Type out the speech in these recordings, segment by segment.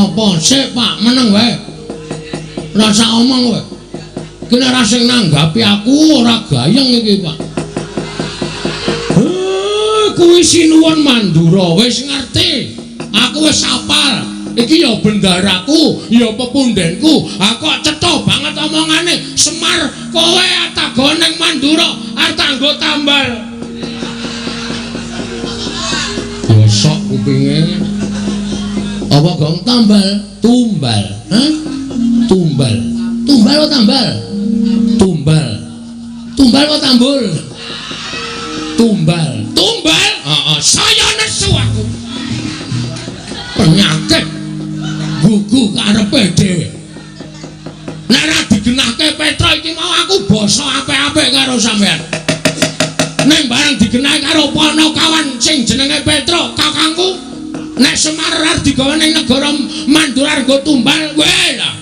Apa? Sik, Pak, meneng wae. Rasa omong kowe. Iki nek ora sing nanggapi aku ora gayeng iki, Pak. Kuwi sinuwun Mandura wis ngerti. Aku wis hafal. Iki ya bendaraku, ya pepundenku. Ha kok cetha banget omongane. Semar kowe atago ning Mandura arep nggo tambal. Bosok kupinge. Apa gong tambal? Tumbal. Hah? Tumbal. Tumbal apa tambal? Tumbal. Tumbal apa tambul? Tumbal. Tumbal? Heeh, saya nesu aku. Penyakit gugu karepe dhewe. Nek ora digenahke Petra iki mau aku basa apik-apik karo sampean. Ning bareng digenahke karo Panakawan sing jenenge Petra, kakangku, nek Semar arep digawa ning negara Mandura nggo tumbal, kowe lah.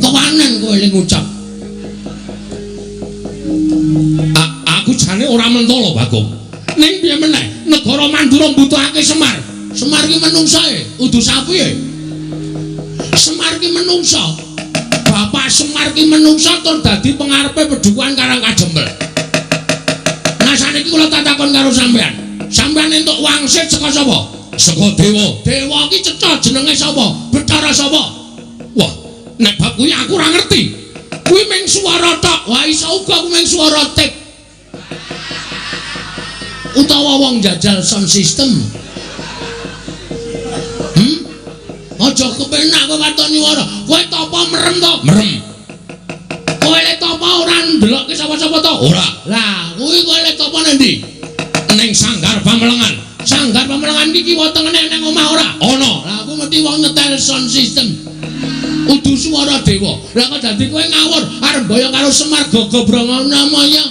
Kewanen kowe ling ngucap. Aku jane ora mentolo, Bagong. Ning piye meneh, negara Mandura mbutuhake Semar. Semar ki menungsae, udu sapi e. Semar ki menungsa. Bapak Semar ki menungsa tur dadi pengarepe pedukuhan Karang Kajempel. Nah saniki kula tak takon karo sampean. Sampean entuk wangsit saka sapa? Saka dewa. Dewa ki cetha jenenge sapa? Bathara sapa? Wah, nek bab kuwi aku ora ngerti. Kuwi mung swara tok. Wah, iso uga kuwi mung swara tip. Utawa wong jajal sound system. Aja kepenak kowe waton nyuwara. Kowe tapa merem to? Merem. Kowe le tapa ora ndelokke sapa-sapa to? Ora. Lah, kuwi kowe le tapa nang ndi? Ning Sanggar Pamelengan. Sanggar Pamelengan iki kiwa tengene nang omah ora? Ana. Lah aku mesti wong nyetel sound system. Udu swara dewa. Lah kok dadi kowe ngawur arep mboyong karo Semar Gogobrongono maya.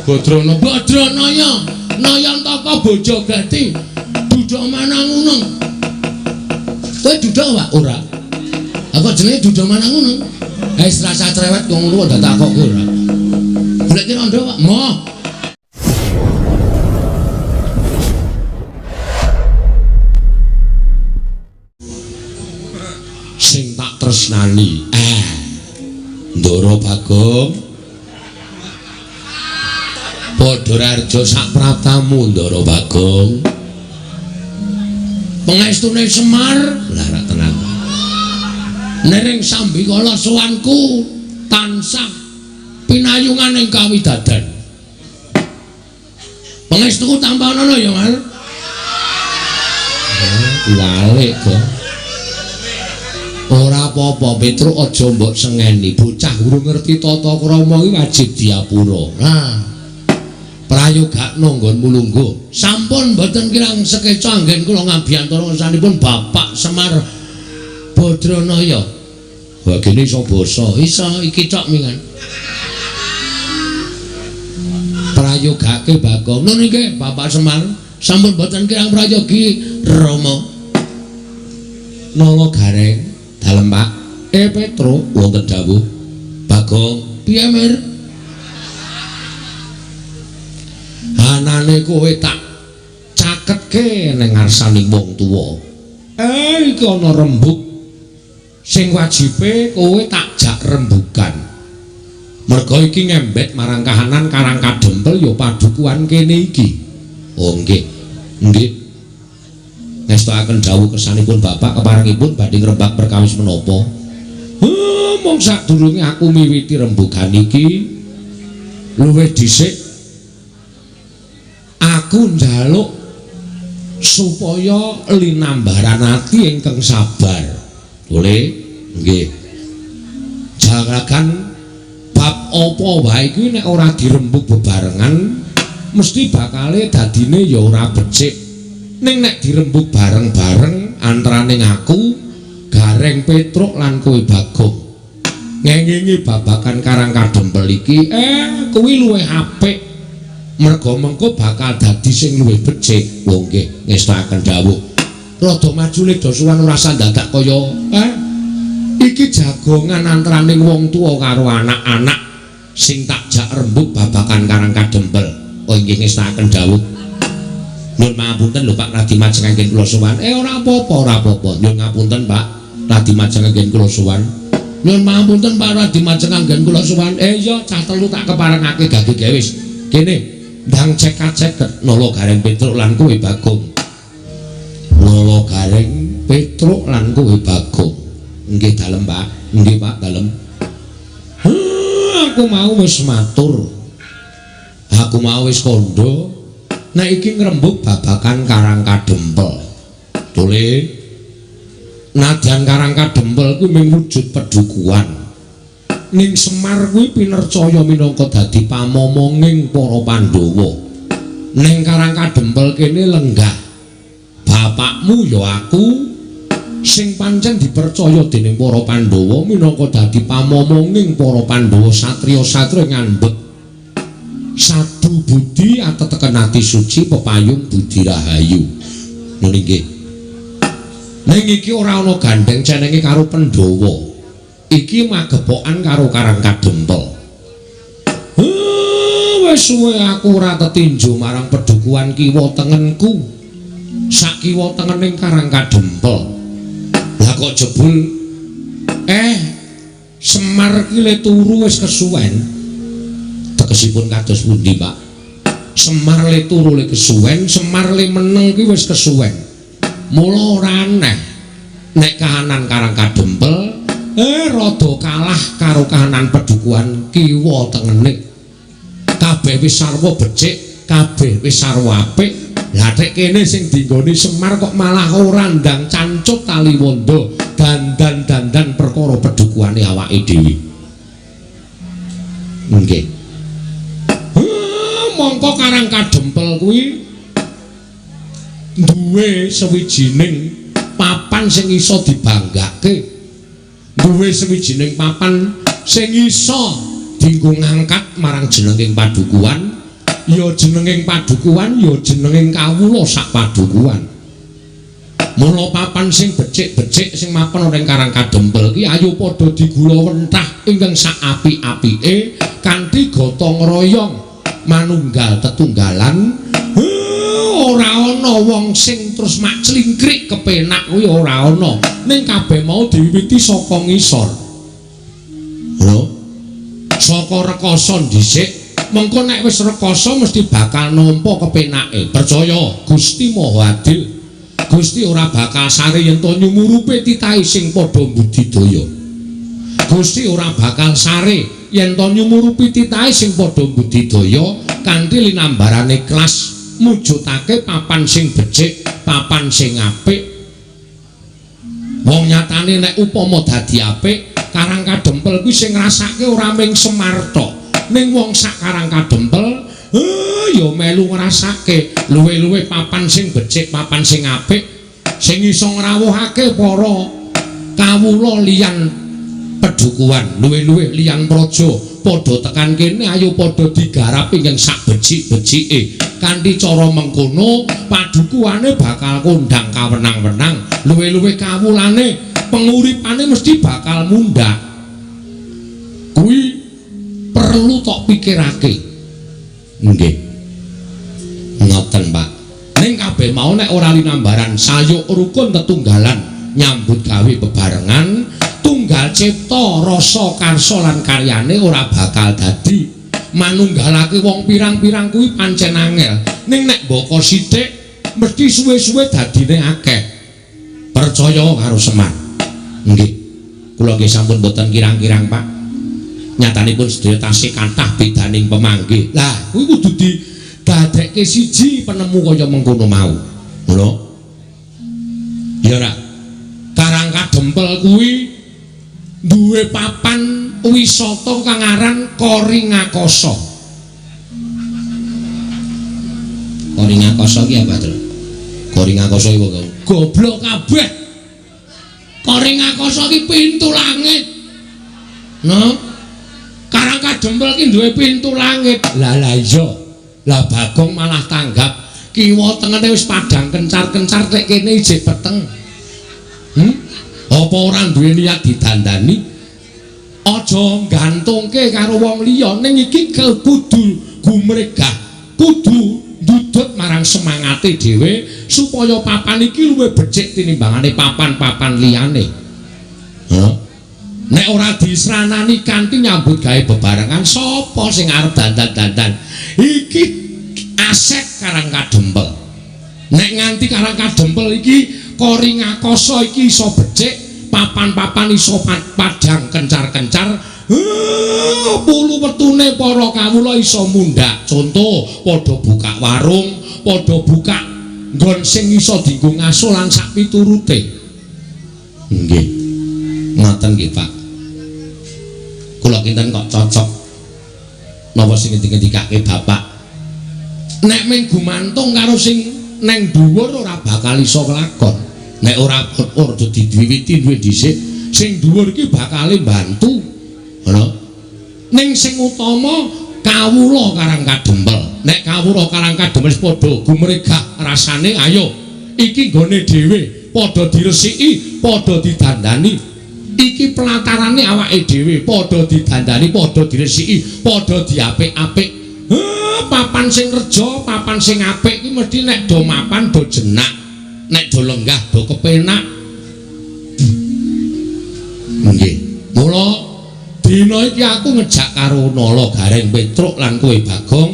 Badrana Badranaya Nayantaka Bojogati Duda Manangunung. Kowe duda Pak? Ora. Lah kok jenenge Duda Manangunung? Wis rasa cerewet kok ngono kok takokke ora. Golek rondo Pak. Moh. Sing tak tresnani. Ndara Bagong. Padha Raharja sak praptamu Ndara Bagong. Pengestune Semar lah ra tenan. Nering sambikala sowanku tansah pinayungan ing kawidadan. Pengestuku tanpa ana ya, Mar. Walik kok. Ora apa-apa, Petruk aja mbok sengeni. Bocah urung ngerti tata krama iki wajib diapura. Nah, prayogakno nggonmu lungguh. Sampun mboten kirang sekeca anggen kula ngabiyantara ngersanipun Bapak Semar Badranaya. Wah, gene iso basa. Iso iki tok mingan. Prayogake Bagong. Nun nggih Bapak Semar, sampun mboten kirang prayogi Rama. Nala Gareng dalem Pak. Petruk wonten dawuh. Bagong, piye Mir? Anane kowe tak caketke ning ngarsane wong tuwa. Iki ana rembug sing wajibe kowe tak jak rembugan. Merga iki ngembet marang kahanan Karang Kadempel ya padukuhan kene iki. Oh nggih. Nggih. Ngestokaken dawuh kersanipun Bapak keparengipun badhe ngrembak perkawis menapa? Mung sadurunge aku miwiti rembugan iki luwih dhisik aku njaluk supaya linambaran ati ingkang sabar. Boleh? Nggih. Jagagan bab apa wae iki nek ora dirembug bebarengan mesti bakale dadine ya ora becik. Ning nek dirembug bareng-bareng antarane aku, Gareng Petruk lan kowe Bagong ngengingi babagan Karang Kadempel iki kuwi luwih apik. Merga mengko bakal dadi sing luwih becik. Oh nggih, ngestokaken dawuh. Rada maju le dosuwan ora sandadak kaya iki jagongan antaraning wong tuwa karo anak-anak sing tak jak rembug babagan Karang Kadempel. Oh nggih, ngestokaken dawuh. Nyuwun pangapunten lho Pak Radi Majeng anggen kula sowan. Ora apa-apa, ora apa-apa. Nyuwun ngapunten Pak Radi Majeng anggen kula sowan. Nyuwun pangapunten Pak Radi Majeng anggen kula sowan. Iya cah telu tak keparengake gage gawe wis. Kene ndang cek-cek Nala Gareng Petruk lan kowe Bagong. Nala Gareng Petruk lan kowe Bagong. Nggih dalem Pak. Nggih Pak dalem. Aku mau wis matur. Aku mau wis kandha. Nek iki ngrembug babakan Karang Kadempel. Tole nadyan Karang Kadempel kuwi mung wujud pedukuhan. Ning Semar kuwi pinercaya minangka dadi pamomonging para Pandhawa. Ning Karang Kadempel kene lenggah bapakmu ya aku sing pancen dipercaya dening para Pandhawa minangka dadi pamomonging para Pandhawa satriya-satriya ngandhut sadu budi ateteken ati suci pepayung budi rahayu. Ngono nggih. Ning iki ora ana gandheng cenenge karo Pandhawa. Iki magepokan karo Karang Kadempel. Wis suwe aku ora tetinju marang pedukuhan kiwa tengenku. Sak kiwa tengening Karang Kadempel. Lah kok jebul Semar ki le turu wis kesuwen. Tegesipun kados pundi, Pak? Semar le turu le kesuwen, Semar le meneng ki wis kesuwen. Mula ora aneh nek kahanan Karang Kadempel rada kalah karo kahanan pedukuhan kiwa tengene. Kabeh wis sarwa becik, kabeh wis sarwa apik. Lah tek kene sing dinggoni Semar kok malah ora ndang cancut tali wanda, dandan-dandan perkara pedukuhane awake dhewe. Nggih. Mongko Karang Kadempel kuwi duwe sawijining papan sing iso dibanggake. Duwe sawijining papan sing iso dienggo ngangkat marang jenenging padukuhan, ya jenenging padukuhan, ya jenenging kawula sak padukuhan. Mula papan sing becik-becik sing mapan ning Karang Kadempel ki ayo padha digulawentah ingkang sak apik-apike kanthi gotong royong manunggal tetunggalan. Ora ana wong sing terus mak clingkrik kepenak kuwi ora ana. Ning kabeh mau diwiwiti saka ngisor. Lho, saka rekasa dhisik, mengko nek wis rekasa mesti bakal nampa kepenake. Percaya, Gusti Maha Adil. Gusti ora bakal sare yen to nyumurupe titahe sing padha mbudidaya. Gusti ora bakal sare yen to nyumurupi titahe sing padha mbudidaya kanthi linambarane ikhlas mujudake papan sing becik, papan sing apik. Wong nyatane nek upama dadi apik, Karang Kadempel kuwi sing ngrasake ora mung Semar tok. Ning wong sak Karang Kadempel ya melu ngrasake luwih-luwih papan sing becik, papan sing apik, sing iso ngrawuhake para kawula liyan pedukuhan, luwih-luwih liyan praja padha tekan kene ayo padha digarap ingkang sak becik-becike. Kanthi cara mengkono padukuhane bakal kondang kawenang-wenang, luwih-luwih kawulane penguripane mesti bakal mundhak. Kuwi perlu tok pikirake. Nggih. Ngoten, Pak. Ning kabeh mau nek ora linambaran sayuk rukun tetunggalan nyambut gawe bebarengan, tunggal cipta rasa karsa lan karyane ora bakal dadi. Manunggalake wong pirang-pirang kuwi pancen angel. Ning nek mbaka sithik mesti suwe-suwe dadine akeh. Percaya karo Semar. Nggih. Kula nggih sampun boten kirang-kirang, Pak. Nyatanipun sedaya tasih kathah bedaning pemanggih. Lah, kuwi kudu didadekke siji penemu kaya mengkono mau. Ngono. Ya ora. Karang Kadempel kuwi duwe papan wisata kang aran Koringakasa. Koringakasa ki apa, Tru? Koringakasa iki kok goblok kabeh. Koringakasa ki pintu langit. No? Karang Kadempel ki duwe pintu langit. Lah lah iya. Lah Bagong malah tanggap kiwa tengene wis padhang kencar-kencar tek kene ijik peteng. Apa ora duwe niat didandani? Aja gantungke karo wong liya, ning iki kudu gumregah, kudu nduduhke pituduh marang semangate dhewe supaya papan iki luwih becik tinimbangane papan-papan liyane. Hah? Nek ora disranani kanthi nyambut gawe bebarengan, sapa sing arep dandan-dandan? Iki aset Karang Kadempel. Nek nganti Karang Kadempel iki kori ngakoso iki iso becik, papan-papan iso padhang kencar-kencar, pulu wetune para kawula iso mundhak. Contoh, padha buka warung, padha buka nggon sing iso dienggo ngaso lan sak piturute. Nggih. Ngoten nggih, Pak. Kula kinten kok cocok napa sing ngendikake Bapak. Nek mung gumantung karo sing neng dhuwur ora bakal iso kelakon. Nek ora ora diwiwiti duwe dhisik, sing dhuwur iki bakale mbantu. Ngono. Ning sing utama kawula Karang Kadempel. Nek kawula Karang Kadempel wis padha gumregah rasane, ayo iki nggone dhewe, padha diresiki, padha didandani. Iki pelatarane awake dhewe, padha didandani, padha diresiki, padha diapik-apik. Papan sing reja, papan sing apik iki mesti nek do mapan do jenak, nek do lenggah do kepenak. Nggih. Mula dina iki aku ngejak karo Nala Gareng Petruk lan kowe Bagong,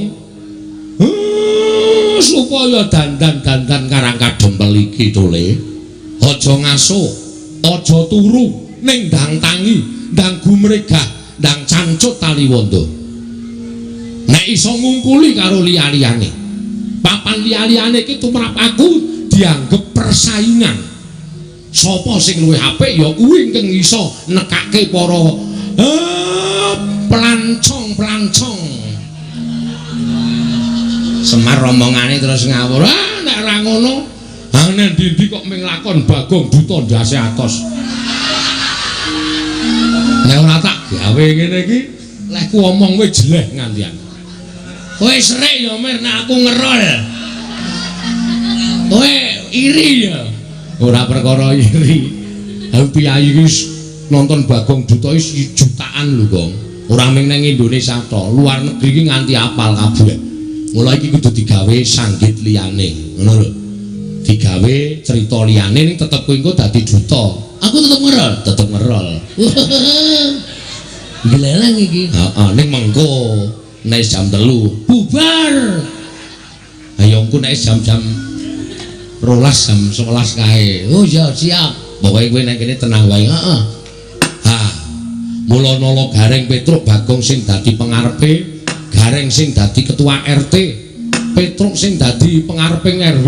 supaya dandan-dandan Karang Kadempel iki tole. Aja ngaso, aja turu, ning ndang tangi, ndang gumregah, ndang cancut taliwondo. Nek iso ngungkuli karo liya-liyane. Papan liya-liyane iki tumrap aku dianggep persaingan. Sapa sing luwih apik ya kuwi ingkang iso nekake para pelancong-pelancong. Semar romongane terus ngawur. Ah, nek ora ngono, ah nang ndi-ndi kok ming lakon Bagong Duta ndase atos. Nek ora tak gawe ngene iki, lehku omong kowe jeleh ngantian. Kowe serik ya Mir nek aku ngerol. Kowe iri ya. Ora perkara iri. Aku piyayi iki nonton Bagong Duta iki jutaan lho, Gong. Ora mung nang Indonesia to, luar negeri iki nganti apal kabeh. Mula iki kudu digawe sanggit liyane, ngono lho. Digawe cerita liyane ning tetep kowe engko dadi duta. Aku tetep ngerol, tetep ngerol. Gleleng iki. Heeh, ning mengko nek jam 3 bubar. Ayo engko nek jam-jam 12 jam 11 kae. Oh ya siap. Pokoke kowe nek kene tenang wae. Heeh. Ha. Mula Nala Gareng Petruk Bagong sing dadi pengarepe, Gareng sing dadi ketua RT, Petruk sing dadi pengareping RW.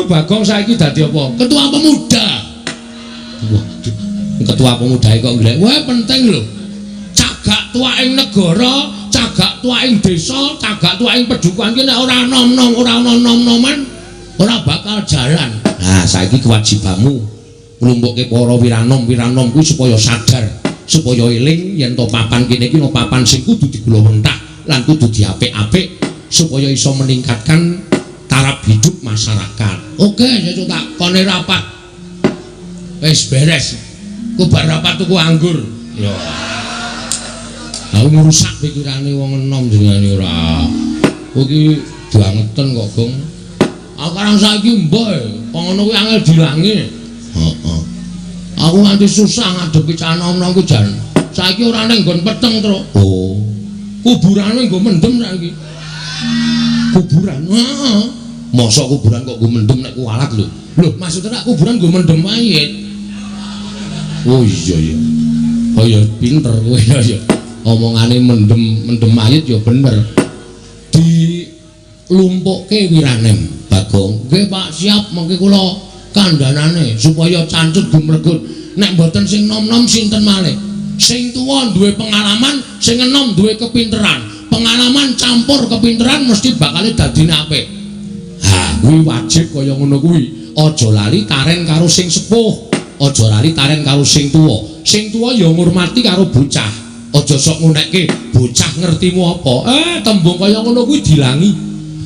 Bagong saiki dadi apa? Ketua pemuda. Waduh, ketua pemuda kok nglek. Wah, penting lho. Cagak tuwaking negara, cagak tuwaking desa, cagak tuwaking pedukuhan ki nek ora nom-nom, ora ana nom-noman, ora bakal jalan. Nah, saiki kewajibanmu nglumpukke para wiranom-wiranom kuwi supaya sadar, supaya eling yen to papan kene iki papan sing kudu digulawentah lan kudu diapik-apik supaya iso meningkatkan taraf hidup masyarakat. Oke, sesuk tak kone rapat. Wis beres. Ku bar rapat tuku anggur. Ya. Aku ngrusak pikirane wong enom jenengane ora. Kowe iki bangeten kok, Gong. Aku karang saiki mbok, kok ngono kuwi angel dilangi. Heeh. Aku nganti susah ngadepi cah nom-nom ku jan. Saiki ora ning nggon peteng, Truk. Oh. Kuburane nggo mendem saiki. Kuburan? Heeh. Mosok kuburan kok nggo mendem nek kualat lho. Lho, maksudnya nek kuburan nggo mendem mayit. Oh iya iya. Oh iya pinter kowe ya ya. Omongane mendem mendem mayit ya bener. Dilumpukke wiranem, Bagong. Nggih, Pak, siap mengke kula kandhanane supaya cancut gumregut. Nek mboten sing nom-nom sinten malih? Sing tuwa duwe pengalaman, sing enom duwe kepinteran. Pengalaman campur kepinteran mesti bakale dadine apik. Ha, kuwi wajib kaya ngono kuwi. Aja lali taren karo sing sepuh, aja lali taren karo sing tuwa. Sing tuwa ya ngurmati karo bocah. Aja sok ngunekke bocah ngertimu apa. Tembung kaya ngono kuwi dilangi.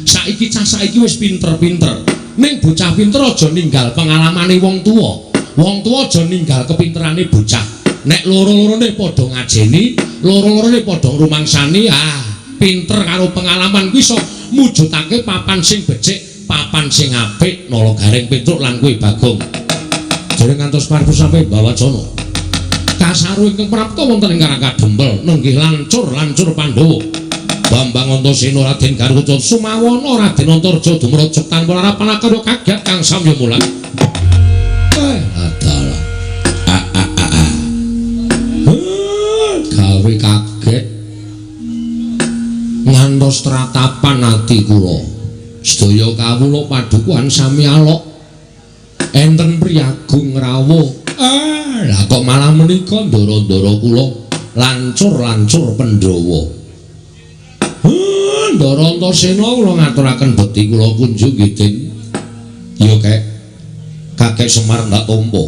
Saiki cah saiki wis pinter-pinter. Ning bocah pinter aja ninggal pengalamane wong tuwa. Wong tuwa aja ninggal kepinterane bocah. Nek loro-lorone padha ngajeni, loro-lorone padha ngrumangsani, ah, pinter karo pengalaman kuwi iso mujudake papan sing becik, papan sing apik. Nala Gareng Petruk lan kowe Bagong. Jare ngantos paripurna sampe bawacana. Kasaru ingkang prapta wonten ing Karang Kadempel nenggih lancur-lancur Pandhawa. Bambang Antasena Raden Garuda Sumawana Raden Antarja dumraja tanpa larapan akarya kaget kang samya mulat. Adalah. Gawe kaget ngantos tratapan ati kula. Sedaya kawula padukuhan sami alok. Enten priyagung rawuh. Lah kok malah menika ndara-ndara kula lancur-lancur Pandhawa. Ndara Antasena kula ngaturaken bekti kula kunjung nggih Den. Ya kek Kakek Semar ndak tampa.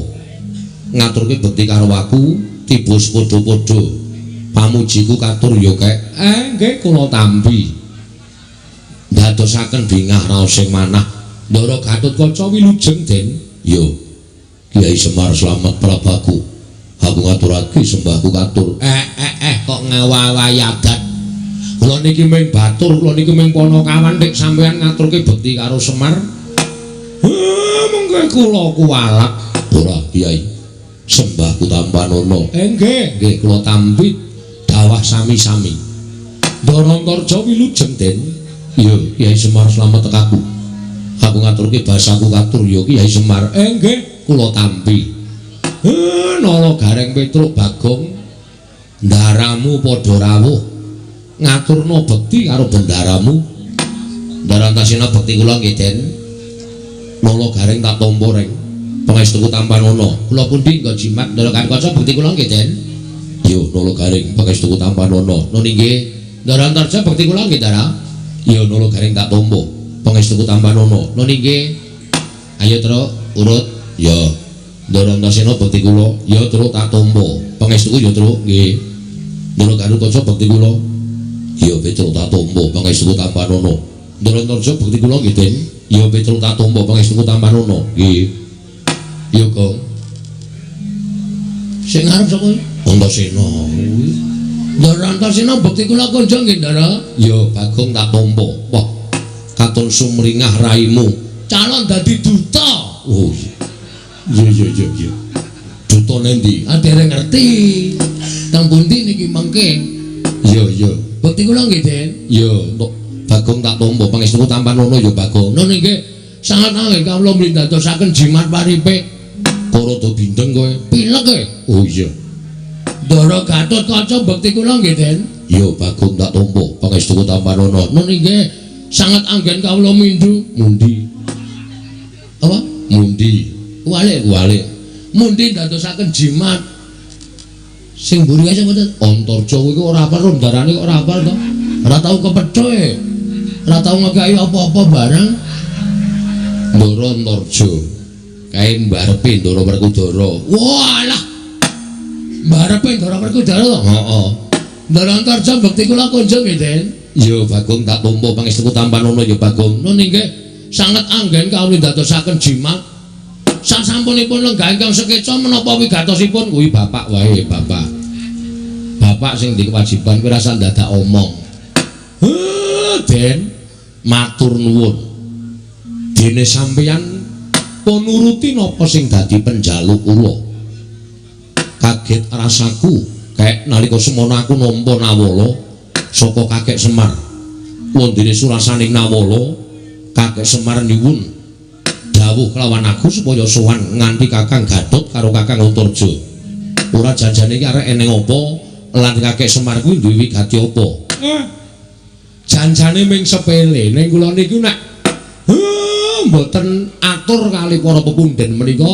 Ngaturke bekti karo aku tiba padha-padha. Pamujiku katur ya kek. Nggih kula tampi. Ndadosaken bingah raos sing manah. Ndara Gatotkaca wilujeng Den. Ya Kyai Semar slamet prabaku. Aku ngaturake sembahku katur. Kok ngawawahi adat. Kula niki mung batur, kula niki mung panakawan nek sampeyan ngaturke bekti karo Semar. Mengke kula kuwalak. Ora Kyai. Sembahku tampanana. Nggih, nggih kula tampi dawah sami-sami. Ndara Antarja wilujeng Den. Ya Kyai Semar slamet tekaku. Aku ngaturke basaku katur ya Kyai Semar. Nggih, kula tampi. Nala Gareng Petruk Bagong ndaramu padha rawuh. Ngaturna bekti karo bendaramu. Ndara Antasena bekti kula nggih Den. Nala Gareng tak tampa reng. Pangestuku tampanana. Kula pundi nggo jimat Ndara Gatotkaca bekti kula nggih Den. Yo Nala Gareng pangestuku tampanana. Nun inggih. Ndara Antarja bekti kula nggih Ndara. Yo Nala Gareng tak tampa. Pangestuku tampanana. Nun inggih. Ayo Truk urut. Ya. Ndara Antasena bekti kula. Ya Truk tak tampa. Pangestuku ya Truk nggih. Ndara Gatotkaca bekti kula. Ya Petruk tak tampa pangestuku tampanana. Ndara Antarja bekti kula nggih Den. Ya Petruk tak tampa pangestuku tampanana. Nggih. Ya Gong. Sing ngarep sapa? Antasena. Ndara Antasena bekti kula kunjung nggih Ndara. Ya Bagong tak tampa. Wah. Katon sumringah raimu. Calon dadi duta. Oh. Iya iya iya iya. Duta nendi? Ah dereng ngerti. Teng pundi niki mengke? Iya iya. Bekti kula nggih Den. Ya Bagong tak tampa pangestuku tampanana ya Bagong. Nun nggih sanget nggih kawula mlindadosaken jimat paripe. Kok rada bindeng kowe? Pilek kowe. Oh iya. Ndara Gatotkaca bekti kula nggih Den. Ya Bagong tak tampa pangestuku tampanana. Nun nggih sanget anggen kawula mindhu. Mundi. Apa? Mundi. Kuwalik kuwalik. Mundi ndadosaken jimat. Sing mburi kae sapa to? Antarja kuwi ora apal ndarane kok ora apal to. Ora tau kepethoe. Ora tau ngekeki apa-apa barang. Ndara Antarja. Kae mbarepe Ndara Werkudara. Walah. Mbarepe Ndara Werkudara to? Heeh. Ndara Antarja bekti kula kunjung nggih Den. Ya Bagong tak tampa pangestuku tampanana ya Bagong. Nun inggih sanget anggen kawula ndadosaken jimat. Sasampunipun lenggah ingkang sekeca menapa wigatosipun kuwi bapak wae bapak. Bapak sing di kewajiban kuwi rasa ndadak omong. Den matur nuwun. Dene sampeyan pun nuruti napa sing dadi penjaluk kula. Kaget rasaku kek nalika semono aku nampa nawala saka Kakek Semar. Wondene surasaning nawala Kakek Semar nyuwun dawuh kelawan aku supaya sowan nganti Kakang Gatot karo Kakang Antarja. Ora janjane iki arek eneng apa lan Kakek Semar kuwi duwe wigati apa? Janjane ming sepele ning kula niku nek mboten atur kali para pepundhen menika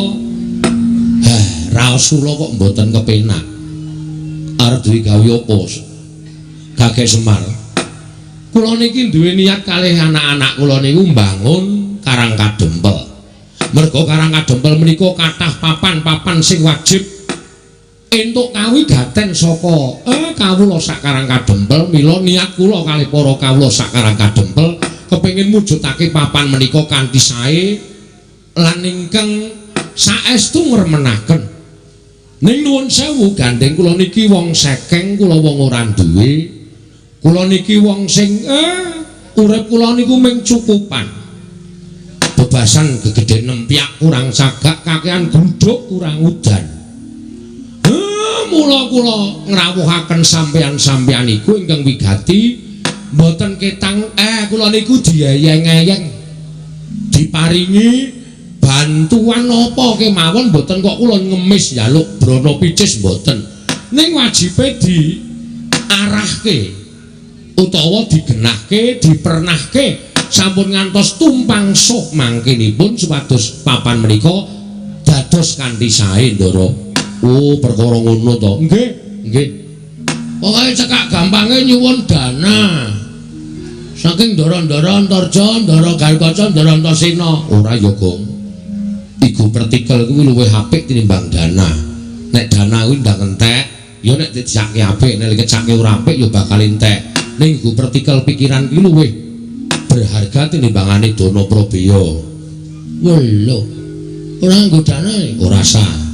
raos kula kok mboten kepenak. Arep duwe gawe apa Kakek Semar? Kula niki duwe niat kalih anak-anak kula niku mbangun Karang Kadempel. Merga Karang Kadempel menika kathah papan-papan sing wajib entuk kawigaten saka kawula sak Karang Kadempel. Mila niat kula kalih para kawula sak Karang Kadempel kepengin mujudake papan menika kanthi sae lan ingkang saestu ngremenaken. Ning nuwun sewu gandeng kula niki wong sekeng, kula wong ora duwe. Kula niki wong sing Urip kula niku mung cukupan. Bebasan gegedhen nempyak kurang cagak, kakean gluduk kurang udan. Mula kula ngrawuhaken sampeyan-sampeyan iku ingkang wigati mboten ketang kula niku dieyeng-eyeng. Diparingi bantuan apa kemawon mboten kok kula ngemis njaluk brana picis mboten. Ning wajibe diarahke utawa digenahke, dipernahke sampun ngantos tumpang suh mangkinipun supados papan menika dados kanthi sae, Ndara. Oh, perkara ngono to. Nggih, nggih. Pokoke cekak gampange nyuwun dana. Saking ndara-ndara Antarja, ndara Garukaca, ndara Antasena. Ora ya, Gong. Iku pertikel kuwi luwih apik tinimbang dana. Nek dana kuwi ndang entek, ya nek dijake apik, nek dikecake ora apik ya bakal entek. Ning nggo pertikel pikiran kuwi luwih berharga tinimbangane dana prabeya. Welo. Ora nggo dana, ora sah.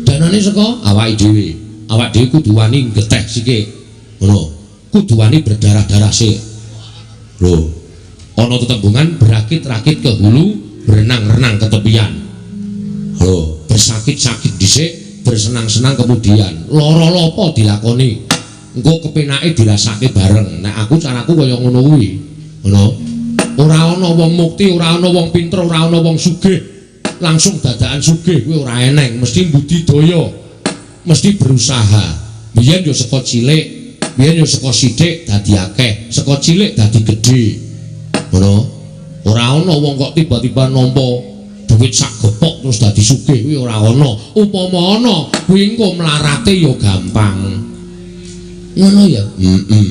Danane saka awake dhewe. Awak dhewe kudu wani geteh sithik. Ngono. Kudu wani berdarah-darah sik. Lho, ana tetembungan berakit-rakit ke hulu, berenang-renang ke tepian. Lho, bersakit-sakit dhisik, bersenang-senang kemudian. Lara lopo dilakoni. Engko kepenake dirasake bareng. Nek aku caraku kaya ngono kuwi. Ngono. Ora ana wong mukti, ora ana wong pinter, ora ana wong sugih. Langsung dadakan sugih kuwi ora eneng, mesti budidaya. Mesti berusaha. Biyen yo saka cilik, biyen yo saka sithik dadi akeh, saka cilik dadi gedhe. Ngono. Ora ana wong kok tiba-tiba nampa duit sak gepok terus dadi sugih kuwi ora ana. Upama ana, kuwi engko mlarate ya gampang. Ngono ya? Heeh.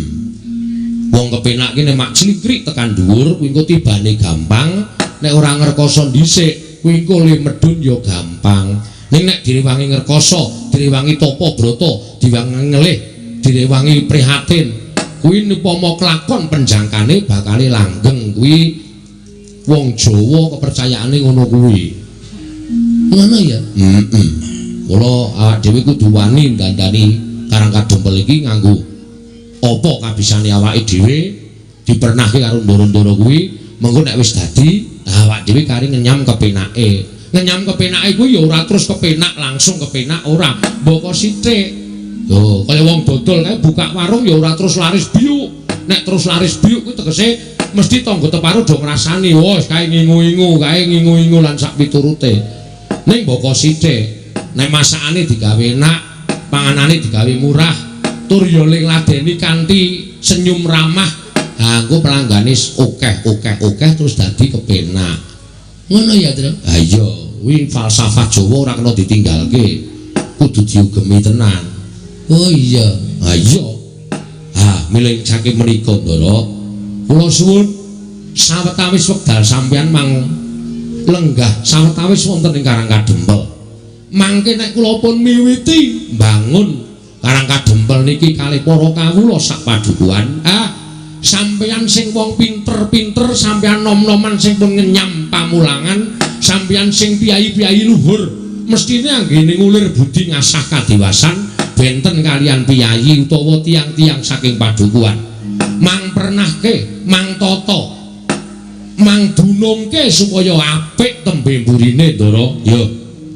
Wong kepenak ki nek mak clikrik tekan dhuwur kuwi engko tibane gampang, nek ora ngrekoso dhisik kuwi engko le medhun ya gampang. Ning nek direwangi ngrekoso, direwangi tapa brata, diwangi ngelih, direwangi prihatin, kuwi upama kelakon penjangkane bakale langgeng. Kuwi wong Jawa kepercayaane ngono kuwi. Ngono ya? Heeh. Mula awak dhewe kudu wani ndandani Karang Kadempel iki nganggo apa kabisane awake dhewe, dipernahke karo ndara-ndara kuwi, mengko nek wis dadi awak dhewe kari ngenyam kepenake. Ngenyam kepenake kuwi ya ora terus kepenak langsung kepenak ora, mboko sithik. Lho, kaya wong dodol kae buka warung ya ora terus laris biuk. Nek terus laris biuk kuwi tegese mesti tangga teparo do ngrasani, wah kae ngingu-ingu, kae ngingu-ingu lan sak piturute. Ning mboko sithik, nek masakane digawe enak, panganane digawe murah, tur ya ladeni kanthi senyum ramah, ha engko pelanggane akeh akeh akeh terus dadi kepenak. Ngono ya, Tru? Ha iya, kuwi falsafah Jawa ora kena ditinggalke. Kudu diugemi tenan. Oh iya. Ha iya. Ha, milih saking menika, Ndara. Kula suwun sawetawis wekdal sampeyan mang lenggah sawetawis wonten ing Karang Kadempel. Mangke nek kula pun miwiti mbangun Karang Kadempel niki kalih para kawula sak padukuhan, ah sampeyan sing wong pinter-pinter, sampeyan nom-noman sing pun ngenyam pamulangan, sampeyan sing piyayi-piyayi luhur, mestine anggene ngulir budi ngasah kadiwasan benten kalian piyayi utawa tiang-tiang saking padukuhan. Mang pernahke, mang tata, mang dunungke supaya apik tembe mburine, Ndara. Ya,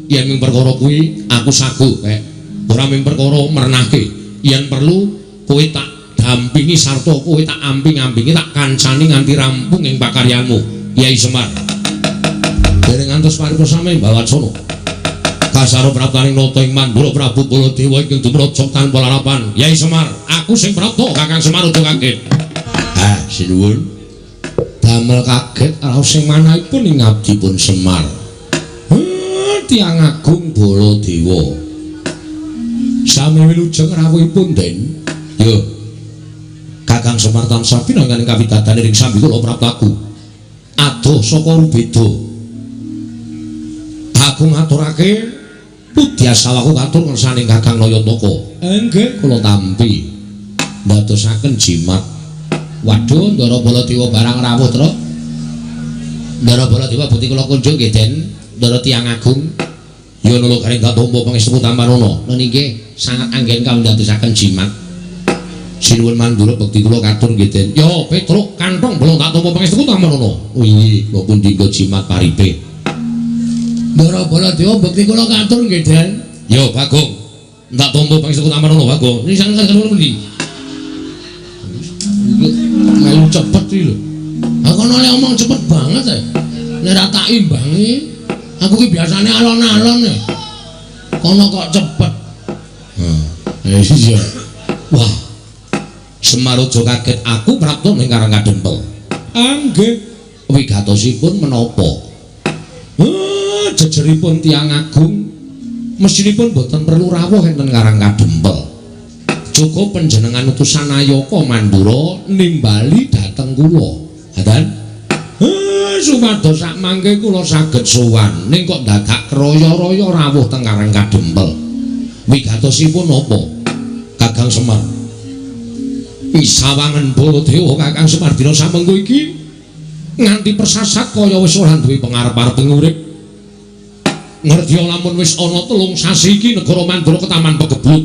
yen ming perkara kuwi aku sagu kek. Ora ming perkara mernahke, yen perlu kowe tak dampingi sarta kowe tak amping-ampingi, tak kancani nganti rampung ing pakaryanmu, Yai Semar. Dereng ngantos paripurna sami Bawatsana. Kasaro praptaning nata ing Mandura Prabu Baladewa ingkang dumraja tanpa larapan. Yai Semar, aku sing prapta, Kakang Semar aja kaget. Ah, sinuwun. Damel kaget raos sing manahipun ing abdipun Semar. Tiyang agung Baladewa. Sami wilujeng rawuhipun, Den. Yo. Kakang Semar tansah pinangan kawidadane ing sambi kula praptaku. Adoh saka rubeda. Aku ngaturake pudyasawaku katur ngersane Kakang Nayantaka. Nggih, kula tampi. Ndadosaken jimat. Waduh, Ndara Baladewa barang rawuh, Truk. Ndara Baladewa buti kula kunjung nggih, Den. Ndara tiyang agung. Ya nula garing katompa pangestu tampanana. Nun inggih sangat anggen kawula ndadosaken jimat. Sinuwun Mandura bekti kula katur nggih Den. Yo Petruk kantong belum tak tampa pangestuku tamonono. Inggih, kula pundi nggo jimat paripe. Ndara Baladewa bekti kula katur nggih Den. Yo Bagong, tak tampa pangestuku tamonono Bagong. Ini sangat kula pundi? Melu cepet iki lho. Aku kono le omong cepet banget e. Nek ora tak imbangi, aku ki biasane alon-alon e. Kono kok cepet. Heh, iya. Wah. Semar aja kaget aku prapta ning Karang Kadempel. Nggih. Wigatosipun menapa? Jejeripun tiyang agung mestinipun boten perlu rawuh enten Karang Kadempel. Cukup panjenengan utusan Ayaka Mandura nimbali dhateng kula. Ngaten? Supados sak mangke kula saged sowan ning kok dadak kraya-raya rawuh teng Karang Kadempel. Wigatosipun napa? Kakang Semar. Sawangen Baladewa Kakang Semar dina samengko iki nganti persasat kaya wis ora duwe pengarep-arep urip. Ngerti lamun wis ana 3 sasi iki negara Mandura ketaman pegeblut.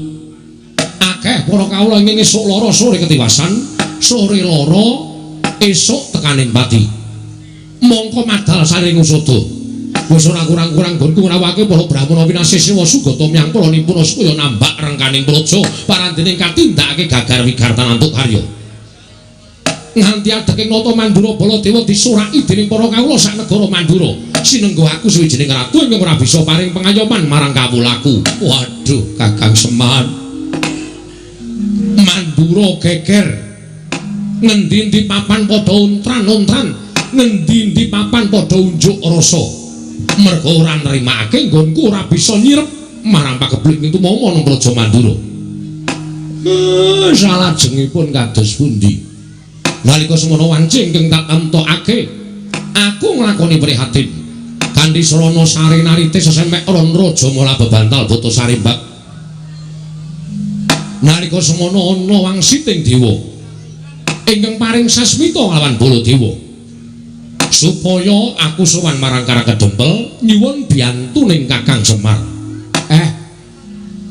Akeh para kawula ing esuk lara sore ketiwasan, sore lara esuk tekaning pati. Mongko madal saring usada. Wis ora kurang-kurang nggonku ngrawake para brahmana winasih sewa sugata myang para nimpuna supaya nambak rengkaning praja parandening katindakake gagar wigartan antuk karya. Nganti adeking nata Mandura Baladewa disuraki dening para kawula sak negara Mandura. Sinenggo aku suwijining ratu ingkang ora bisa paring pengayoman marang kawulaku. Waduh, Kakang Semar. Mandura geger. Ngendi-endi papan padha untran-untran, ngendi-endi papan padha unjuk rasa. Merga ora nrimake nggonku ora bisa nyirep marang pageblik ing tumama nang Praja Mandura. Salajengipun kados pundi? Nalika semono wanci ingkang tak temtokake, aku nglakoni prihatin. Kanthi srana sari narite sesemek ron raja mala bebantal buta sarimbak. Nalika semono ana wangsiting dewa ingkang paring sasmita lawan Baladewa. Supaya aku sowan marang Karang Kadempel nyuwun biyantuning Kakang Semar.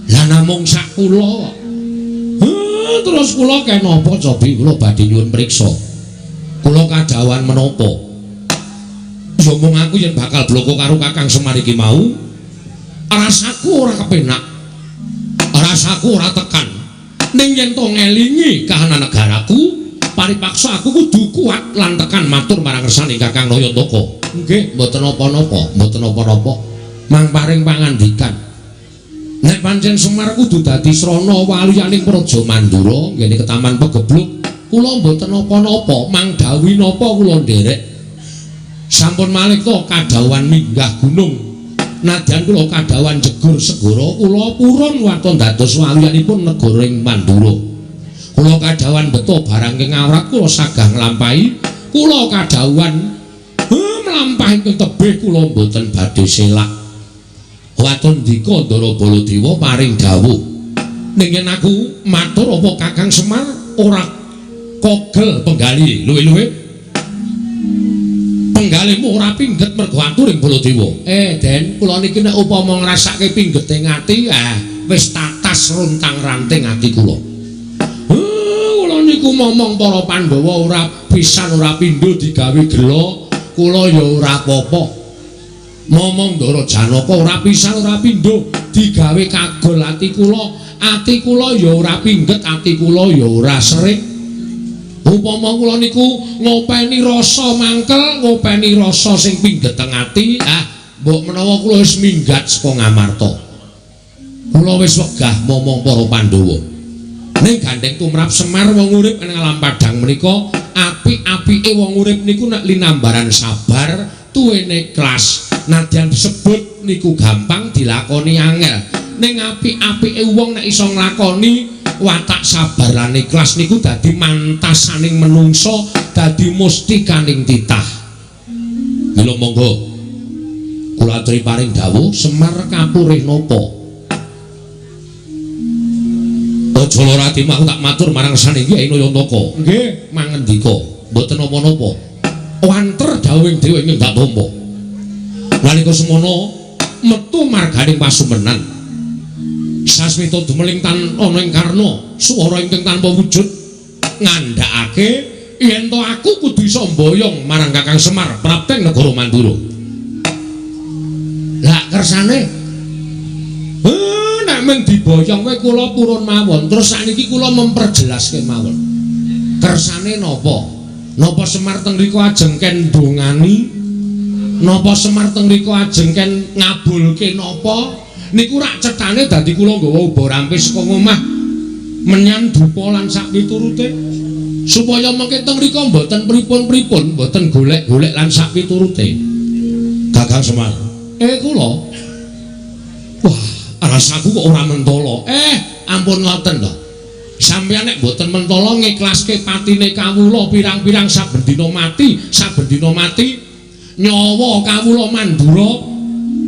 Lah namung sak kula. Terus kula kenapa cobi kula badhe nyuwun priksa. Kula kadhawuhan menapa? Ya mung aku yen bakal bloko karo Kakang Semar iki mau, rasaku ora kepenak. Rasaku ora tekan. Ning yen to ngelingi kahanan negaraku, paripaksa aku kudu kuat lan tekan matur marang kersane Kakang Nayantaka. Nggih, mboten napa-napa, mboten napa-napa. Mang paring pangandikan. Nek pancen Semar kudu dadi srana waliyaning Praja Mandura nggene ketaman pegebluk, kula mboten napa-napa, mang dawuhi napa kula nderek. Sampun malih to kadhawuhan minggah gunung. Nadyan kula kadhawuhan jegur segara, kula purun waton dados waliyanipun negara ing Mandura. Kula kadhawuhan beto barang ing awrat kula sagah nglampahi, kula kadhawuhan mlampah ingkang tebih kula mboten badhe selak. Waton dika Ndara Baladewa paring dawuh. Ning yen aku matur apa Kakang Semar ora kogel penggali luwih-luwih. Penggalimu ora pingget mergo aturing Baladewa. Den, kula niki nek upama ngrasake pinggete ati, wis tatas runtang-ranting ati kula. Kula niku momong para Pandhawa ora pisan ora pindho digawe gela, kula ya ora apa-apa. Momong Ndara Janaka ora pisan ora pindho digawe kagol ati kula ya ora pingget, ati kula ya ora serik. Upama kula niku ngopeni rasa mangkel, ngopeni rasa sing pingget teng ati, mbok menawa kula wis minggat saka Ngamarta. Kula wis wegah momong para Pandhawa. Ning gandeng tumrap Semar wong urip ing alam padhang menika, apik-apike wong urip niku nek linambaran sabar, tuwene ikhlas. Nadyan disebut niku gampang dilakoni angel. Ning apik-apike wong nek iso nglakoni watak sabar lan ikhlas niku dadi mantasaning menungso, dadi mustikaning titah. Mila monggo kula aturi paring dawuh Semar kapurih napa? Aja lara atimu, aku tak matur marang sane Kyai Nayantaka. Nggih, mangendika, mboten napa-napa. Wanter dawuhing dewa ingkang tak tampa. Nalika semono metu marganing pasumenan. Sasmita dumeling tan ana ing karna Swara ingkang tanpa wujud ngandhakake yen to aku kudu iso mboyong marang Kakang Semar prapteng negara Mandura. Lah kersane nek mung diboyong wae kula purun mawon. Terus sakniki kula memperjelaske mawon. Kersane napa? Napa Semar teng mriku ajeng ken ndongani? Napa Semar teng mriku ajeng ken ngabulke napa? Niku rak cethane dadi kula nggawa uba rampis saka omah menyan dupa lan sak piturute supaya mengke teng mriku mboten pripun-pripun, mboten golek-golek lan sak piturute. Kakang Semar, kula. Wah, rasaku kok ora mentala. Ampun ngoten lho. Sampeyan nek mboten mentala ngiklaske patine kawula pirang-pirang saben dina mati, saben dina mati nyawa kawula Mandura.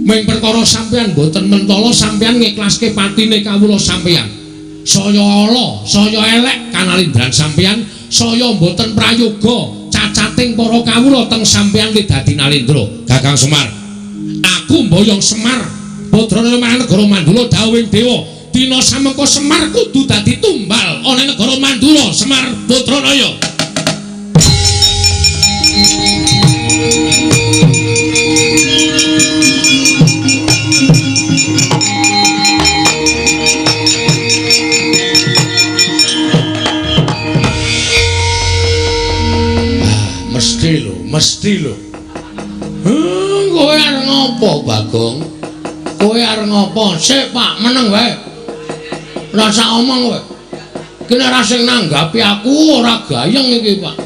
Ming perkara sampeyan mboten mentala sampeyan ngiklaske patine kawula sampeyan. Saya ala, saya elek kanalindran sampeyan, saya mboten prayoga cacating para kawula teng sampeyan dadi nalindra. Kakang Semar, aku mboyong Semar Badranaya marang negara Mandura dawuhing dewa. Dina samengko Semar kudu dadi tumbal ana negara Mandura. Semar Badranaya. Mesti lho, mesti lho. Kowe arep ngopo, Bagong? Kowe arep ngopo? Sik, Pak, meneng wae. Rasa omong kowe. Ki nek ora sing nanggapi aku ora gayeng iki, Pak.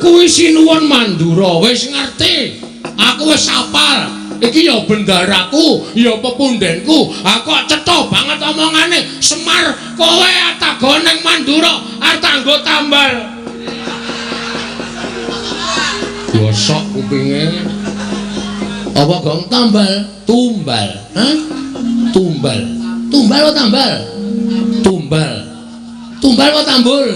Kuwi sinuwun Mandura, wis ngerti. Aku wis hafal. Iki ya bendaraku, ya pepundenku. Aku kok cetha banget omongane. Semar, kowe atago ning Mandura arep nggo tambal. Gosok kupinge. Apa gong tambal? Tumbal. Hah? Tumbal. Tumbal apa tambal? Tumbal. Tumbal apa tambul?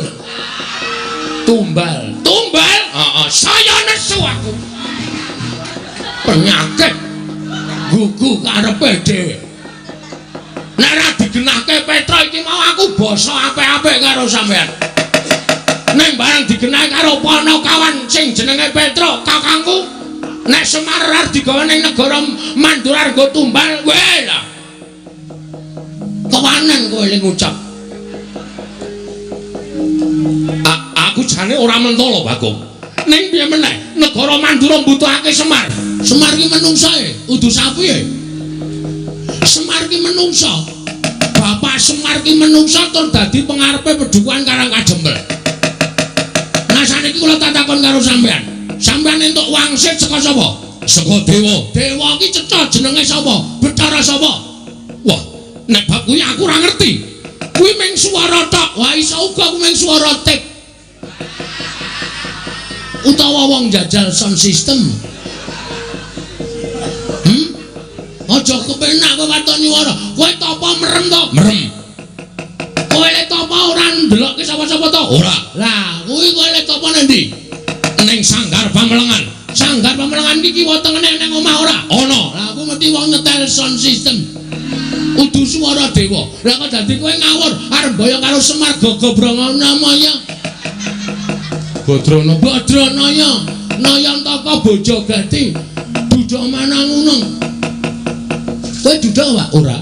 Tumbal. Tumbal? Heeh, saya nesu aku. Penyakit gugu karepe dhewe. Nek ora digenahke Petra iki mau aku basa apik-apik karo sampean. Ning bareng digenahke karo Panakawan sing jenenge Petra, kakangku, nek Semar arep digawa ning negara Mandura nggo tumbal, kowe lah. Kewanen kowe ling ngucap. Aku jane ora mentala, Bagong. Ning piye meneh, negara Mandura mbutuhake Semar. Semar ki menungsae, udu sapi e. Semar ki menungsa. Bapak Semar ki menungsa tur dadi pengarepe pedukuhan Karang Kajempel. Nah saniki kula tak takon karo sampean. Sampean entuk wangsit saka sapa? Saka dewa. Dewa ki cetha jenenge sapa? Bathara sapa? Wah, nek bab kuwi aku ora ngerti. Kuwi mung swara tok. Wah, iso uga kuwi mung swara tip. Utawa wong jajal sound system. Aja kepenak kowe waton nyuwara. Kowe tapa merem to? Merem. Kowe le tapa ora ndelokke sapa-sapa to? Ora. Lah, kuwi kowe le tapa nang ndi? Ning Sanggar Pamelengan. Sanggar Pamelengan iki kiwa tengene ning omah ora? Ana. Lah aku mesti wong nyetel sound system. Udu swara dewa. Lah kok dadi kowe ngawur arep mboyong karo Semar Gogobrongo namanya. Badrana Badranaya Nayantaka Bojogati Duda Manangunung. Kowe duda Pak? Ora.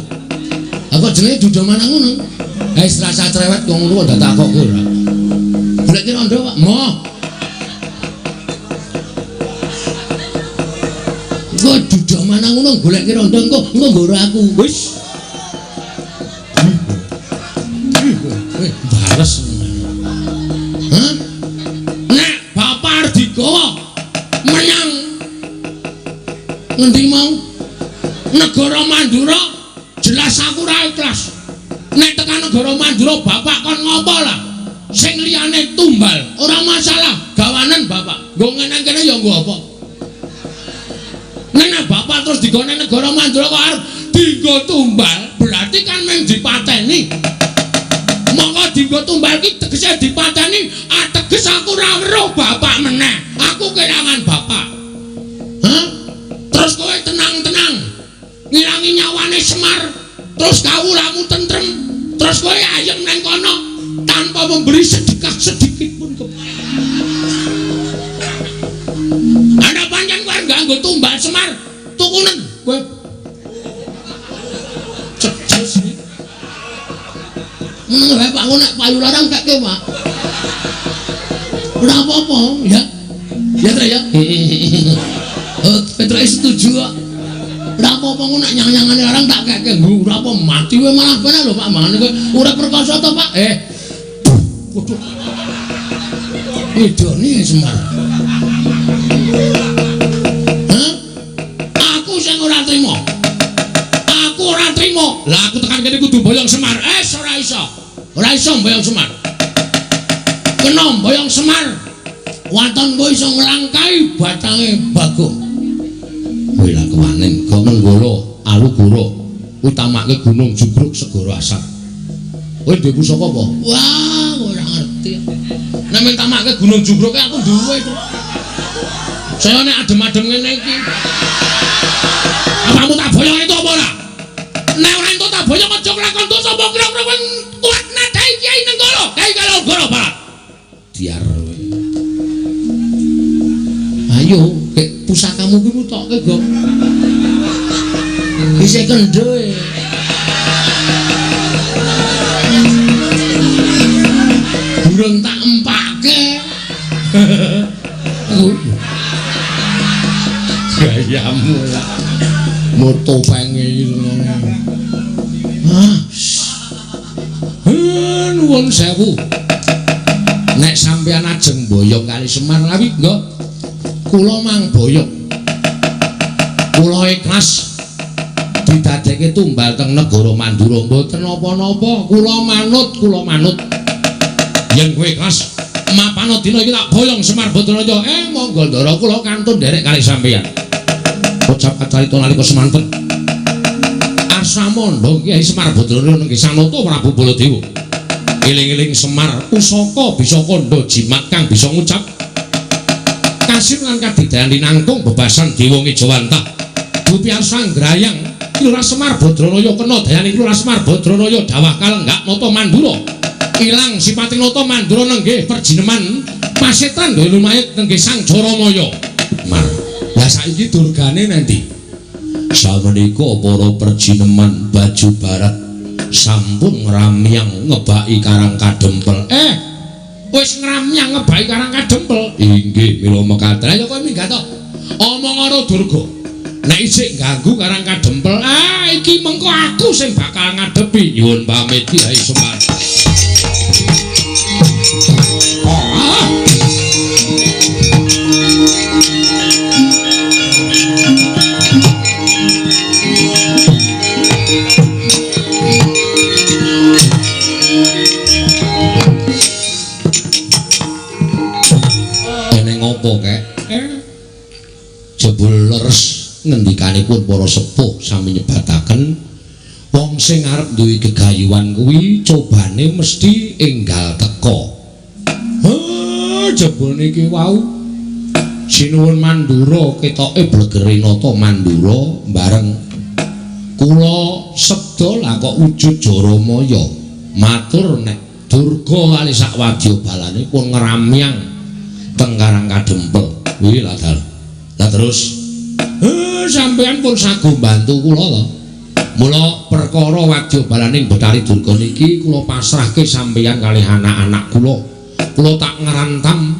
Lah kok jenenge Duda Manangunung? Wis rasa cerewet kok ngono kok takokke ora. Golek rondo Pak? Moh. Kowe Duda Manangunung golek rondo engko engko nggoro aku. Wis. Bales. Hah? Nek bapak arep digawa menyang ngendi mau? Negara Mandura jelas aku ora ikhlas. Nek tekan negara Mandura bapak kon ngopo lah? Sing liyane tumbal, ora masalah, gawanen bapak. Nggo ngene kene ya nggo apa? Nek bapak terus digone negara Mandura kok arep dienggo tumbal, berarti kan mung dipateni. Monggo dienggo tumbal ki tegese dipateni, ateges aku ora weruh bapak meneh. Aku kelangan bapak. Hah? Terus kowe tenang-tenang ngilangi nyawane Semar, terus kawulamu tentrem. Terus kowe ayem nang kono tanpa memberi sedekah sedikit pun ke. Ana pancen kowe nganggo tumbal Semar, tukunen kowe. Cejes iki. Meneng wae Pak, nek payu larang keke, Pak. Ora apa-apa, ya. Ya Tra ya. Oh, Petroke setuju kok. Ora apa-apa ngono nek nyang-nyangane larang tak keke. Ora apa mati kowe malah bener lho Pak, mangane kowe ora perkasa to, Pak? Waduh. Wedone Semar. Hah? Aku sing ora trima. Aku ora trima. Lah aku tekan kene kudu boyong Semar. Ora iso. Ora iso boyong Semar. Kena boyong Semar. Waton kowe iso nglangkai batange Bagong. Kowe lah kewanen go Nenggala Alugoro utamake Gunung Jugruk Segara Asap. Kowe duwe pusaka apa? Wah, ora ngerti. Nek mintamake Gunung Jugruk aku duwe to. Saya nek adem-adem ngene iki. Apamu tak boyong itu apa ora? Nek ora entuk tak boyong aja nglakon dosa apa kira-kira kowe kuat nadai Kyai Nenggala. Kyai Alugoro, Pak. Diar. Ayo, kek pusakamu kuwi mutokke, Gong. Isih kendho e. Durung tak empake. Gayamu lah. Motopenge iki ngono. Ah. Nuwun sewu. Nek sampeyan ajeng boyong kali Semar lawi, nggih. Kula mang boyong. Kula ikhlas didadekke tumbal teng negara Mandura mboten napa-napa. Kula manut, kula manut. Yen kowe ikhlas mapano dina iki tak boyong Semar Badranaya. Monggo ndara kula kantun nderek kali sampeyan. Ucap kacarita nalika semanten. Arsamandha Kyai Semar Badranaya nenggih Sanata Prabu Baladewa. Eling-eling Semar pusaka bisa kandha jimat kang bisa ngucap kasir lan kadidayan linangkung bebasan dewa ngejawantah. Dupi Sanggrayang Lurah Semar Badranaya kena dayane Lurah Semar Badranaya dawah kalenggak nata Mandura. Ilang sipating nata Mandura nenggih perjineman pasetan gawe lumayit nenggih Sang Jaramaya. Mar. Lah saiki durgane nanti. Samenika para perjineman baju barat sampun ngramyang ngebaki Karang Kadempel. Wis ngramyang ngebaki Karang Kadempel. Inggih, mila mekaten. Ayo kowe minggat to. Omong karo Durga. Nek isih ganggu Karang Kadempel, iki mengko aku sing bakal ngadepi. Nyuwun pamit Kyai Semar. Jebul leres ngendikanipun para sepuh sami nyebataken wong sing arep duwe gegayuhan kuwi cobane mesti enggal teka. Jebul niki wau sinuwun Mandura ketoke blegere nata Mandura bareng kula sebda lah kok wujud Jaramaya matur nek Durga kali sak wadya balane pun ngramyang teng Karang Kadempel. Kuwi lah dal. Lah terus sampeyan pun sago mbantu kula to. Mula perkara wadya balaning Bathari Durga niki kula pasrahke sampeyan kalih anak-anak kula. Kula tak ngrantam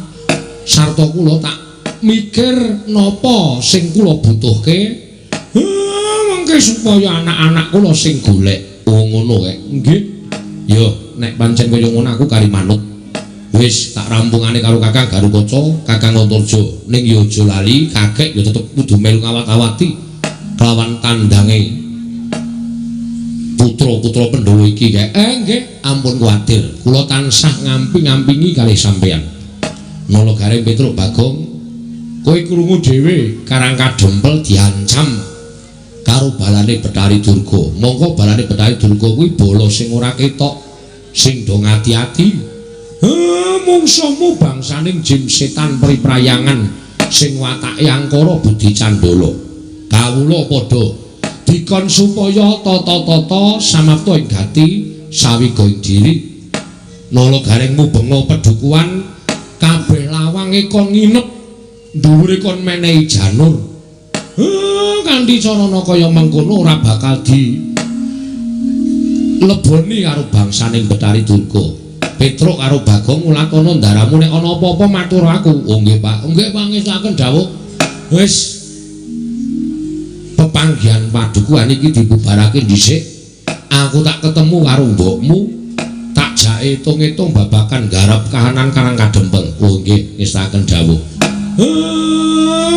sarta kula tak mikir napa sing kula butuhke. Mengke supaya anak-anak kula sing golek. Oh ngono kae. Nggih. Ya nek pancen kaya ngono aku kari manut. Wis tak rampungane karo Kakang Garukaca, Kakang Antarja. Ning ya aja lali, kakek ya tetep kudu melu ngawat-awati kelawan tandange putra-putra Pandhawa iki kae. Nggih, ampun kuwatir. Kula tansah ngamping-ngampingi kalih sampeyan. Nala Gareng Petruk Bagong, kowe krungu dhewe Karang Kadempel diancam karo balane Bathari Durga. Mongko balane Bathari Durga kuwi bala sing ora ketok, sing do ngati-ati. Mungsuhmu bangsaning jim setan priprayangan sing watake angkara budi candala. Kawula padha dikon supaya tata-tata samapta ing gati Sawiga ing diri. Nala Gareng mubenga pedukuhan kabeh lawange kon nginep, dhuwure kon menehi janur. Kanthi carana kaya mengkono ora bakal di leboni karo bangsaning Bathari Durga. Petruk karo Bagong ngulatana ndaramu nek ana apa-apa matur aku. Oh nggih Pak, nggih pangestuaken dawuh. Wis pepanggihan padukuhan iki dibubarake dhisik. Aku tak ketemu karo mbokmu, tak jake hitung-hitung babakan garap kahanan Karang Kadempel. Oh nggih, ngestakaken dawuh.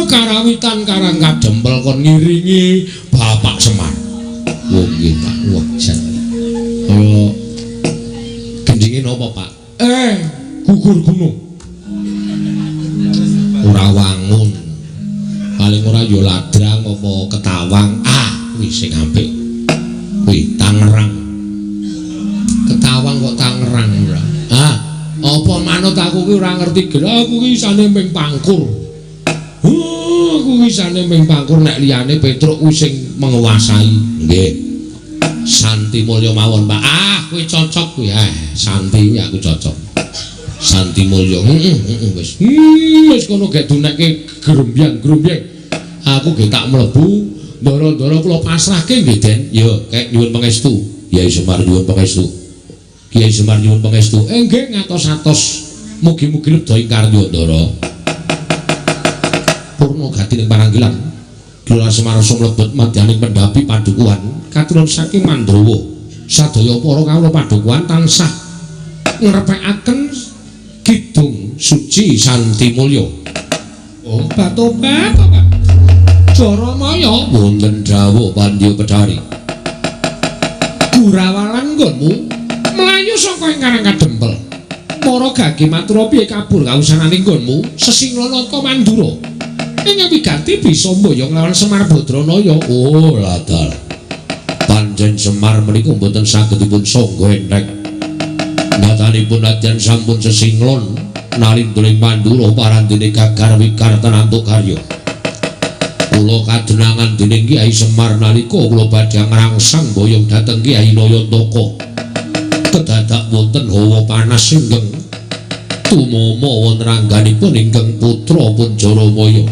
Karawitan Karang Kadempel kon ngiringi Bapak Semar. Oh nggih Pak. Wah, jan. Kaya gendinge napa Pak? Gugur gunung. Ora wangun. Paling ora ya ladrang apa ketawang. Ah, kuwi sing apik. Kuwi Tangerang. Ketawang kok Tangerang ora. Ah, apa manut aku ki ora ngerti gelo, aku ki isane ming pangkur. Aku isane ming pangkur nek liyane Petruk kuwi sing menguasai. Nggih. Santi Mulya mawon, Pak. Ah, kuwi cocok kuwi. Santi kuwi aku cocok. Santi Mulya. Heeh, wis. Wis kono gek dunekke grembyang-grembyang. Aku gek tak mlebu, ndara-ndara kula pasrahke nggih, Den. Ya, kek nyuwun pangestu. Kyai Semar nyuwun pangestu. Kyai Semar nyuwun pangestu. Nggih ngatos-atos. Mugi-mugi lebda ing karya, Ndara. Purna gati ning paranggilan. Kula Semar sumlebet madyaning pendhapi padukuhan katurun saking Mandrawa. Sadaya para kawula padukuhan tansah ngrepekaken kidung suci Santi Mulya. Obat-obat, obat. Jaramaya wonten dawuh Pandya Bathari. Gurawalan nggonmu mlayu saka ing Karang Kadempel. Para gage matura piye kabur kausanane nggonmu sesinglanata Mandura. Ing wigati bisa mboyong lawan Semar Badranaya. Oh, ladal. Pancen Semar menika mboten saged dipun sangga entheng. Natanipun nadyan sampun sesinglon nalindra ing Mandura parandene gagar wikar tenantuk karya. Kula kadenangan dening Kyai Semar nalika kula badhe ngrangsang boyong dhateng Kyai Nayantaka. Kedadak wonten hawa panas ingkang tumama wonten rangganipun ingkang putra pun Jaramaya.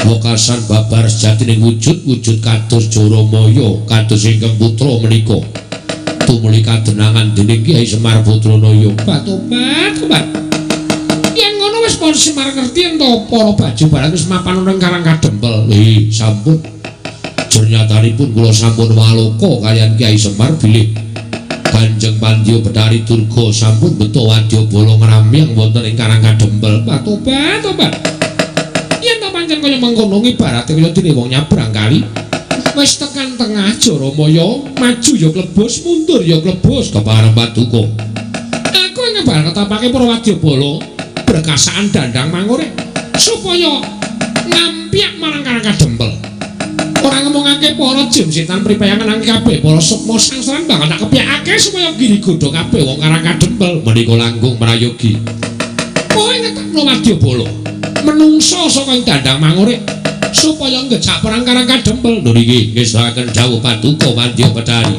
Wekasan babar sejatining wujud-wujud kados Jaramaya kados ingkang putra menika. Tumuli kadenangan dening Kyai Semar Badranaya. Batobat, obat. Yen ngono wis para Semar ngerti yen to para baju barang wis mapan ing Karang Kadempel. Sampun. Jernyatanipun kula sampun waloka kaliyan Kyai Semar bilih Kanjeng Pandya Bathari Durga sampun beto wadyabala ngramyang wonten ing Karang Kadempel. Batobat, obat. Yen to pancen kaya mengkono ibarate kaya dene wong nyabrang kali. Wis tekan tengah Jaramaya, maju ya klebos, mundur ya klebos kepareng paduka. Aku ing ngembar ketapake para wadyabala berkasaan dandang mangure supaya ngampyak marang Karang Kadempel. Ora ngomongake para jin setan pripayangan nang kabeh para sukma sangsaran bakal tak kepyakake supaya giri godha kabeh wong Karang Kadempel menika langkung prayogi. Kowe ngetakno wadyabala menungsa saka ing dandang mangure supaya ngejak perang Karang Kadempel. Lho niki ngestokaken dawuh paduka Pandya Bathari.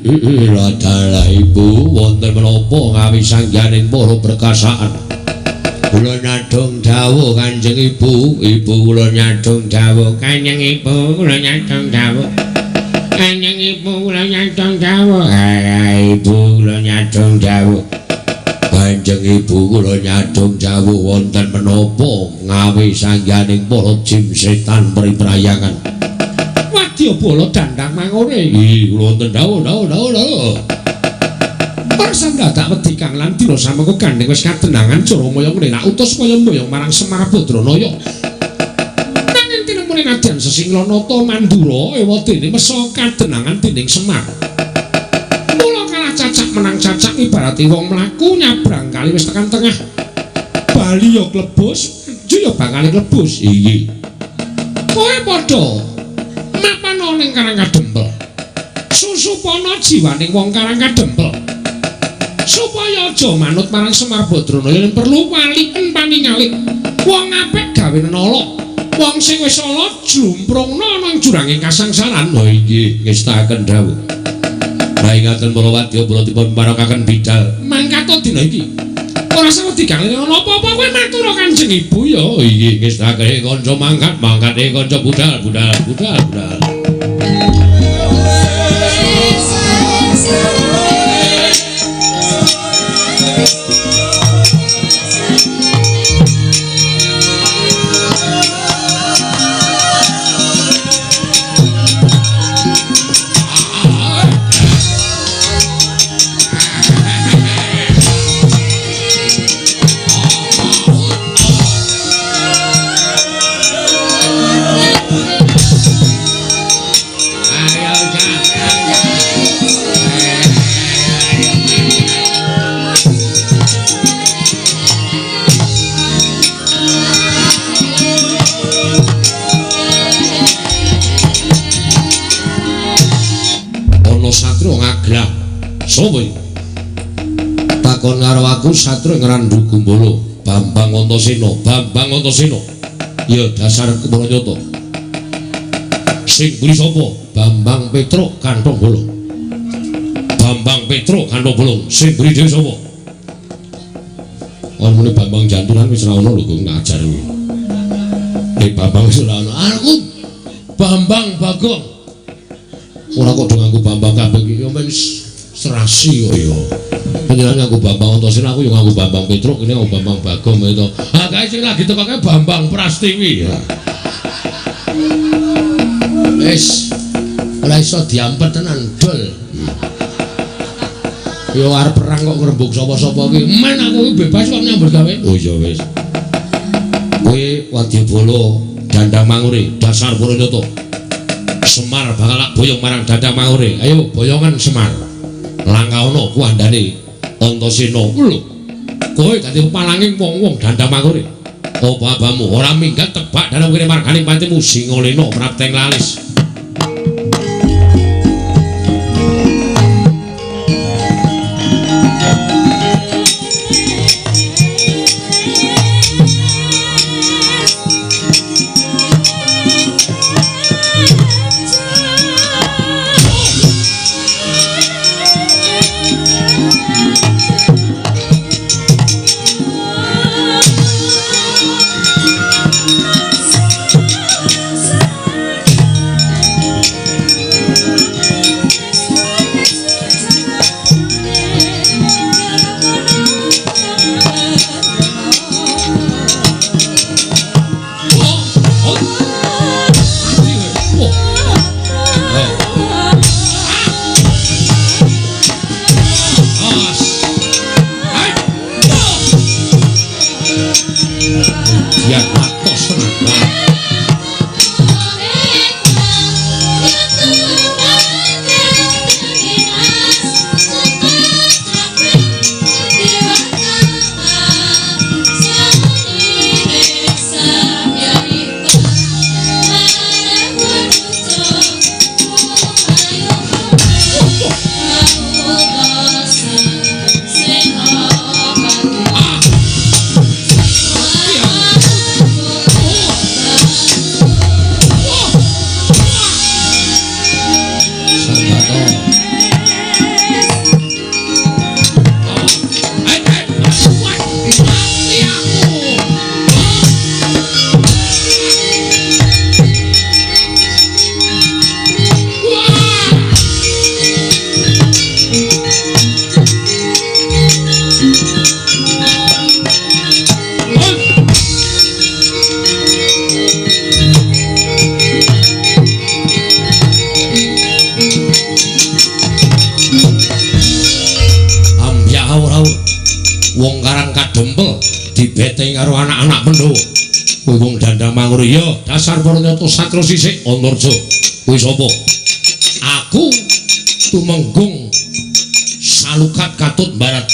Adalah ibu wonten menapa ngawi sangganing para perkasaan. Kula nyadong dawuh Kanjeng Ibu, ibu kula nyadong dawuh Kanjeng Ibu, kula nyadong dawuh. Kanjeng Ibu kula nyadong dawuh. Ibu kula nyadong dawuh. Kanjeng Ibu kula nyadong dawuh wonten menapa ngawi sangganing para jin setan priprayangan. Wadyabala dandang mangure. Nggih, kula wonten dawuh dawuh dawuh dawuh. Persan dadak wedi kang lan dina samengko gandeng wis kadenangan Jaramaya ngene tak utus kaya mboyong marang Semar Badranaya. Nanging tinemune nadyan Sesinglanata Mandura ewadene mesa kadenangan dening Semar. Mula kalah cacak menang cacak ibarate wong mlaku nyabrang kali wis tekan tengah. Bali ya klebus, maju ya bakal klebus. Inggih. Kowe padha mapana ning Karang Kadempel. Susupana jiwaning wong Karang Kadempel. Supaya aja manut marang Semar Badranaya yen perlu waliken paningalik. Wong apik gawe nala. Wong sing wis ala jlumprungna ana ing jurange kasangsaran. Oh inggih, ngestakaken dawuh. Raingaten para wadyabala dipun parakaken bidal. Mangkata dina iki. Ora sawedi diganglene ana apa-apa kowe matur Kanjeng Ibu ya. Oh inggih, ngestakaken kanca mangkat, mangkate kanca budal, budal, budal, budal. Sapa iki? Takon karo aku satria Ngrandu Gumbala, Bambang Antasena, Bambang Antasena. Ya dasar kepala nyata. Sing mburi sapa? Bambang Petruk Kanthong Bolong. Bambang Petruk Kanthong Bolong. Sing mburi dhewe sapa? Ora muni Bambang Janturan wis ora ono lho kok ngajar kuwi. Nek Bambang wis ora ono. Aku Bambang Bagong. Ora kok do nganggo Bambang kabeh iki ya men serasi kok ya. Panjenengan nganggo Bambang Antasena, aku ya nganggo Bambang Petruk, kene nganggo Bambang Bagong to. Ha kae sing lagi tekake Bambang Prastiwi. Wis ora iso diampet tenan dol. Ya arep perang kok ngrembug sapa-sapa iki. Men aku iki bebas kok nyambut gawe. Oh iya wis. Kowe wadyabala dandang mangure dasar Puranyata. Semar bakal tak boyong marang dandang mangure. Ayo boyongan Semar. Langkaono kuandane Antasena. Lho. Kowe dadi palanging wong-wong dandang mangure. Apa abamu ora minggat tebak dalam kene marganing patimu Singalena prapteng lalis. Wong Karang Kadempel dibeteng karo anak-anak Pandhawa. Kuwi wong Dandang Mangure ya dasar para nyata satru sisik Antarja. Kuwi sapa? Aku Tumenggung Salukat Katut Barat.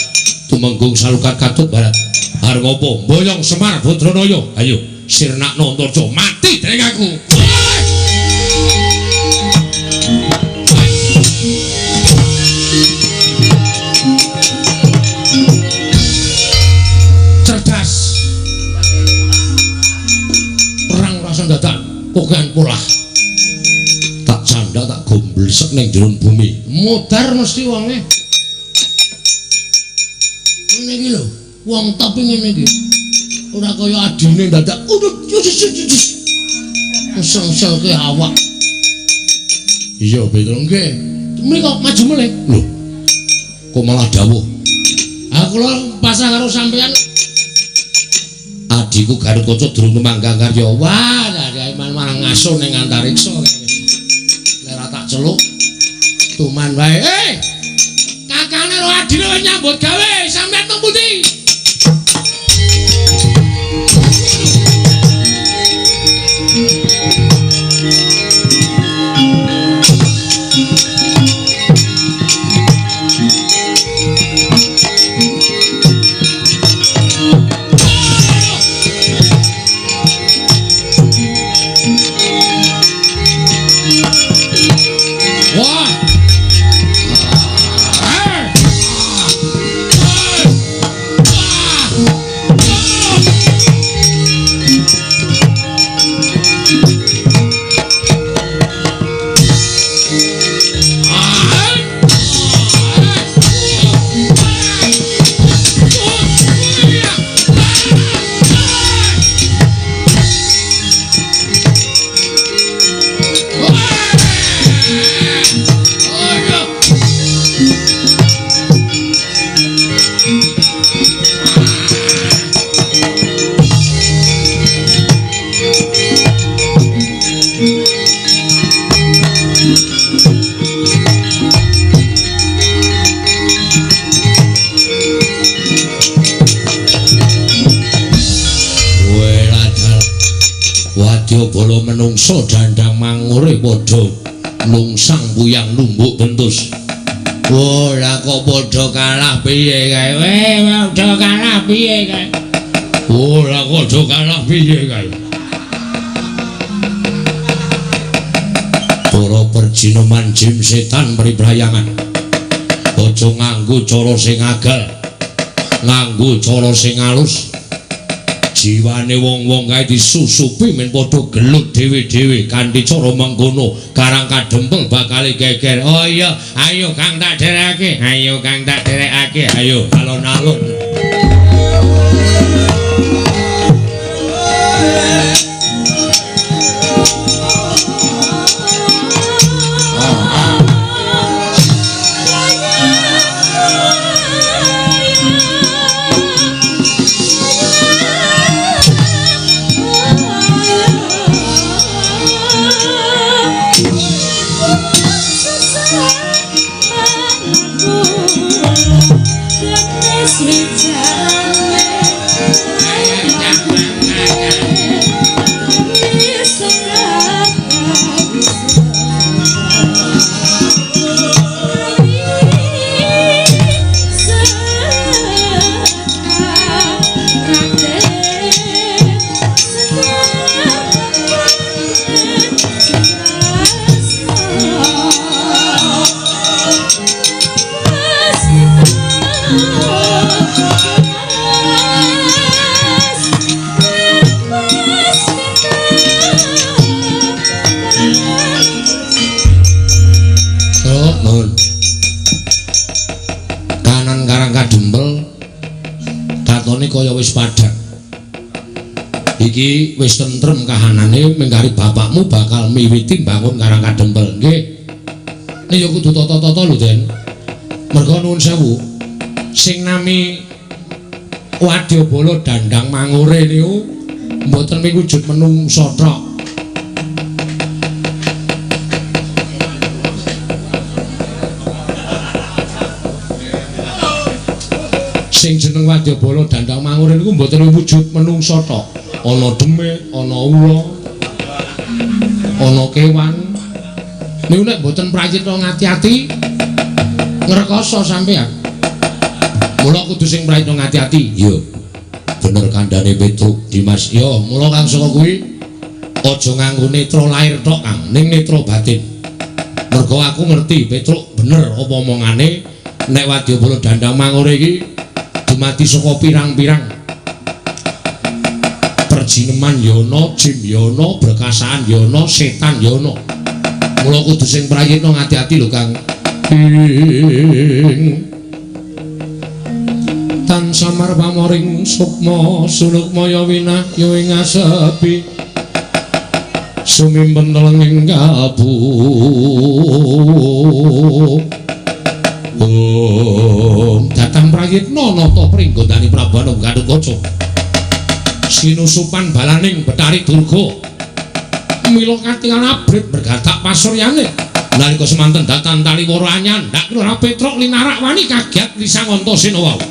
Tumenggung Salukat Katut Barat. Arep ngopo? Boyong Semar Badranaya. Ayo sirnakno Antarja mati dening aku. Cerdas. Perang rasa dadak kokean polah. Tak canda tak gomblesek ning jero bumi. Modar mesti wonge. Ngene iki lho, wong top ngene iki. Ora kaya adine dadak ngesel-ngeselke awak. Iya, Petro nggih. Mriko maju melih. Lho. Kok malah dawuh? Aku kula pasrah karo sampeyan. Adhiku Gatot Kaca durung tumanggang karya. Wah, dadi malah ngaso ning antariksa kene. Lek ora tak celuk tuman wae. Kakane karo adine wis nyambut gawe, sampeyan teng pundi? Wah. Wadyabala menungsa dandang mangure padha nungsang puyang numbuk bentus. Wah, lah kok padha kalah piye kae? Weh, padha kalah piye kae? Oh, lah kok padha kalah piye kae? Para perjinoman jim setan pribrayangan. Aja nganggo cara sing agal. Nganggo cara sing alus. Jiwane wong-wong kae disusupi men padha gelut dhewe-dhewe kanthi cara mengkono Karang Kadempel bakal geger. Oh iya, ayo Kang tak derekake, ayo Kang tak derekake, ayo alon-alon. Kanan Karang Kadempel katone kaya wis padhang. Iki wis tentrem kahanane mengkari bapakmu bakal miwiti mbangun Karang Kadempel. Nggih. Nek ya kudu tata-tata lho, Den. Merga nuwun sewu. Sing nami Wadyabala Dandang Mangure niku mboten miwujud menungsa tok. Sing jeneng Wadyabala Dandang Mangure niku mboten wujud menungsa tok. Ana demit, ana ula, ana kewan. Niku nek mboten prayitna ngati-ati ngrekoso sampean. Mula kudu sing prayitna ngati-ati. Iya. Bener kandhane Petruk Dimas. Ya, mula kang saka kuwi aja nganggo netra lair tok, Kang, ning netra batin. Mergo aku ngerti Petruk bener apa omongane nek Wadyabala Dandang Mangure iki dumadi saka pirang-pirang perjineman ya ana, jin ya ana, berkasaan ya ana, setan ya ana. Mula kudu sing prayitna ngati-ati lho, Kang. Ing tan samar pamoring sukma sulukmaya winahya ing asepi sumimpen telenging kabuk. Om datang prayitna nata pringgondani Prabu Anung Gatotkaca sinusupan balaning Betari Durga mila katingal abrit bergatak pasuryane nalika semanten datan taliwara anyandak ora Petruk linarak wani kagiat Lisangantasena wau.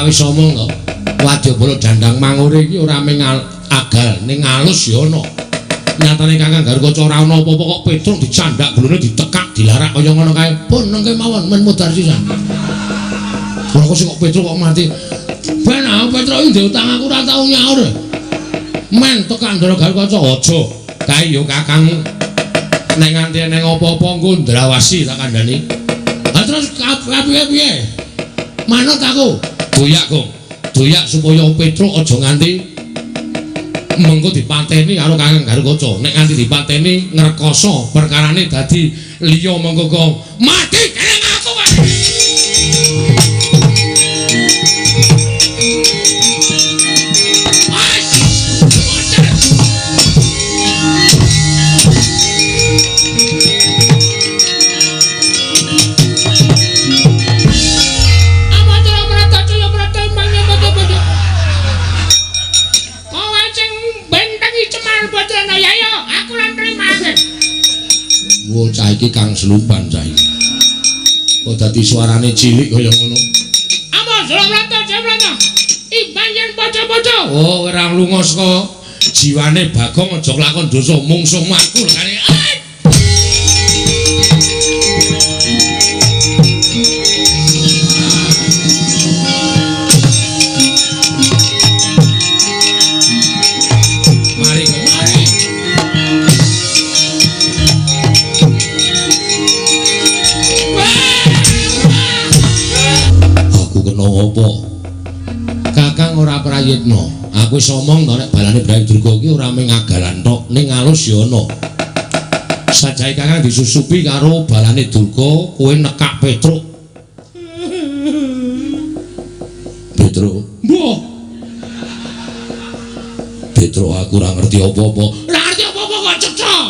Wis omong to. Wadyabala Dandang Mangure iki ora mung agal ning alus ya ana. Nyatane Kakang Garukaca ora ana apa-apa kok Petruk dicandak gulune ditekak dilarak kaya ngono kae. Pun nengke mawon men mudhar sisan. Ora kok sing kok Petruk kok mati. Ben aku Petruk iki ndek utang aku ora tau nyaur. Men tekak Ndara Garukaca aja. Kae ya Kakang nek nganti eneng apa-apa engko ndrawasi tak kandhani. Lah terus piye-piye? Manut aku. Doyak, Gong. Doyak supaya Petruk aja nganti mengko dipateni karo Kakang Garukaca. Nek nganti dipateni ngrekoso perkarane dadi liya mengko kok mati dening aku wae. Cah iki Kang Seluban cah iki. Kok dadi suarane cilik kaya ngono. Amos, Jlamrata, Jlamrata. Imbang yen paca-paca. Oh, ora lunga saka jiwane Bagong aja lakon dosa mungsuhmu aku lekane. Mari, mari. Apa? Kakang ora prayitna. Aku wis omong to nek balane Brahim Durga iki ora mung agalan tok, ning alus ya ana. Sajae Kakang disusupi karo balane Durga, kowe nekak Petruk. Petruk, mbuh. Petruk aku ora ngerti apa-apa. Ora ngerti apa-apa kok cecok.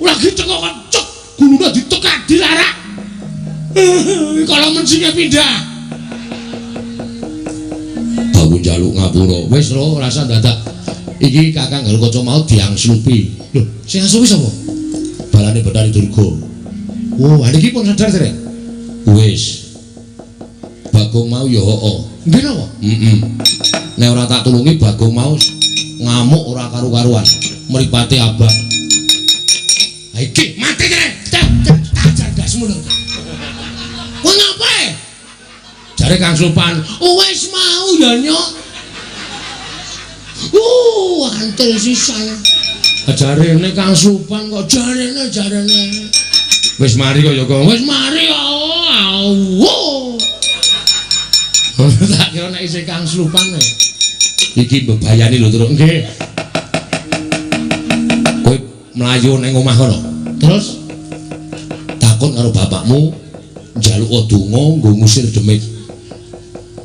Lagi cekok kok cek, gulune ditekak dilarak. Kalau mencinge pindah. Aku njaluk ngapura. Wis ro rasa dadak. Iki Kakang Garukaca mau diangslupi. Lho, sing angslupi sapa? Balane Betari Durga. Oh, ha niki pun sadar dereng? Wis. Bagong mau ya heeh. Nggih napa? Heeh. Nek ora tak tulungi Bagong mau ngamuk ora karu-karuan. Mripate abang. Ha iki mati kene. Tak ajar ndasmu lho. Kowe ngapae? Jare Kang Supan, wis mau ya nyok. Antil sisan. Jarene Kang Supan kok jarene. Wis mari kok ya kok. Wis mari oh. Tak kira nek isih Kang Supan. Iki mbebayani lho, Truk. Nggih. Kowe mlayu ning omah kono. Terus takon karo bapakmu njaluk donga nggo ngusir demit.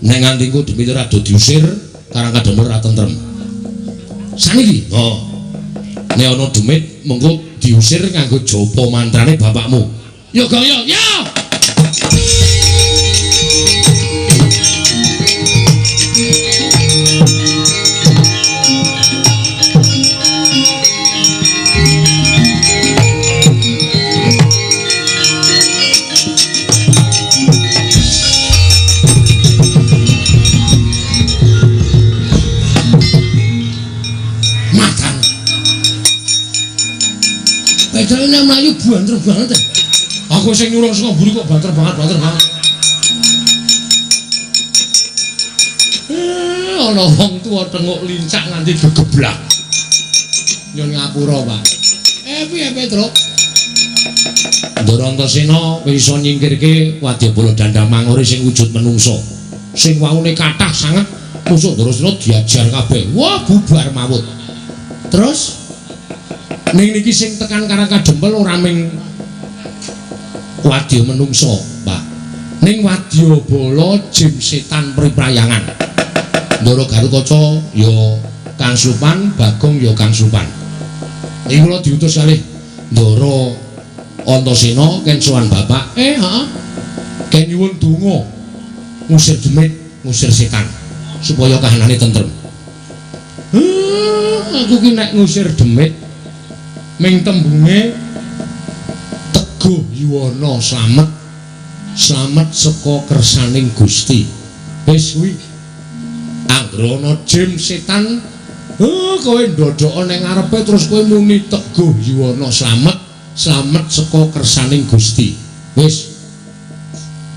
Nek nganti engko demit ora do diusir, karang kademel ora tentrem. Saniki. Oh. Nek ana demit mengko diusir nganggo japa mantrane bapakmu. Yo Gong yo. Yo. Ini mlayu banter banget. Aku sing nyuruh saka mburi kok banter banget, banter banget. Ana wong tuwa tenguk lincak nganti gegeblak. Nyun ngapura, Pak. Piye Petruk? Ndara Antasena wis iso nyingkirke wadyabala dandang mangore sing wujud menungsa. Sing waune kathah sanget musuh Ndarasena diajar kabeh. Wah, bubar mawut. Terus ning niki sing tekan Karang Kadempel ora ming wadya menungsa, Pak. Ning wadyabala jim setan priprayangan. Ndara Garukaca ya Kang Slupan, Bagong ya Kang Slupan. Niki kula diutus kalih Ndara Antasena ken sowan bapak. Heeh. Ken nyuwun donga ngusir demit, ngusir setan supaya kahanane tentrem. Aku ki nek ngusir demit ming tembunge teguh yuwana slamet, slamet saka kersaning Gusti. Wis kuwi anggere ana jim setan, kowe ndodhoka ning ngarepe terus kowe muni teguh yuwana slamet, slamet saka kersaning Gusti. Wis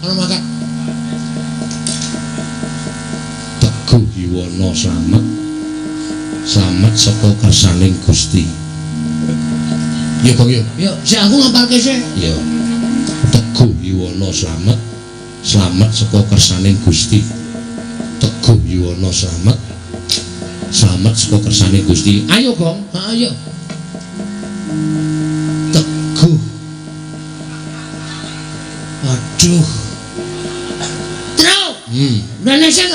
ana mangkat. Teguh yuwana slamet, slamet saka kersaning Gusti. Ya Gong yo. Yo, sik aku ngapalke sik. Ya. Teguh yuwana slamet, slamet saka kersaning Gusti. Teguh yuwana slamet, slamet saka kersaning Gusti. Ayo Gong, ha ayo. Teguh. Aduh. Truk. Rene sing.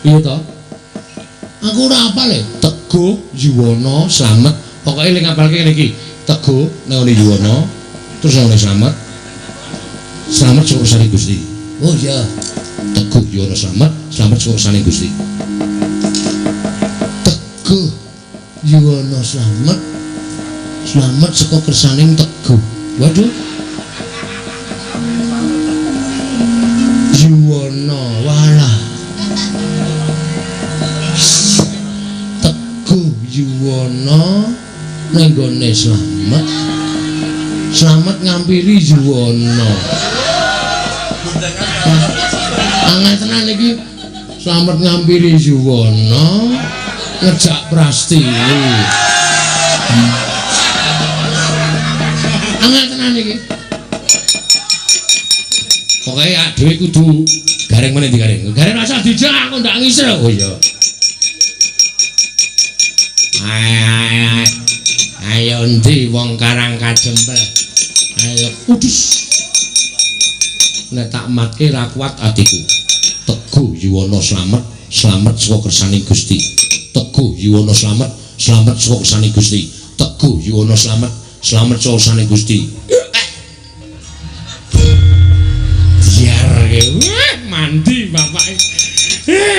Piye to? Aku ora apal e. Teguh yuwana slamet. Pokoke ling ngapalke ngene iki. Teguh nang ngene yuwana, terus nang ngene slamet. Slamet saka kersane Gusti. Oh iya. Teguh yuwana slamet, slamet saka kersane Gusti. Teguh yuwana slamet, slamet saka kersaning Teguh. Waduh. Yuwana walah. Teguh yuwana ning gone slamet, slamet ngampiri yuwana. Angel tenan iki. Slamet ngampiri yuwana ngejak Prastiwi. Angel tenan iki. Pokoke awake dhewe kudu gareng meneh digareng. Gareng rasa dijak aku ndak ngisir. Oh iya. Ayo ayo endi wong Karang Kadempel. Ayo udus. Nek tak matke ra kuat atiku. Teguh yuwana slamet, slamet saka kersaning Gusti. Teguh yuwana slamet, slamet saka kersaning Gusti. Teguh yuwana slamet, slamet saka kersaning Gusti. Biar mandi bapake.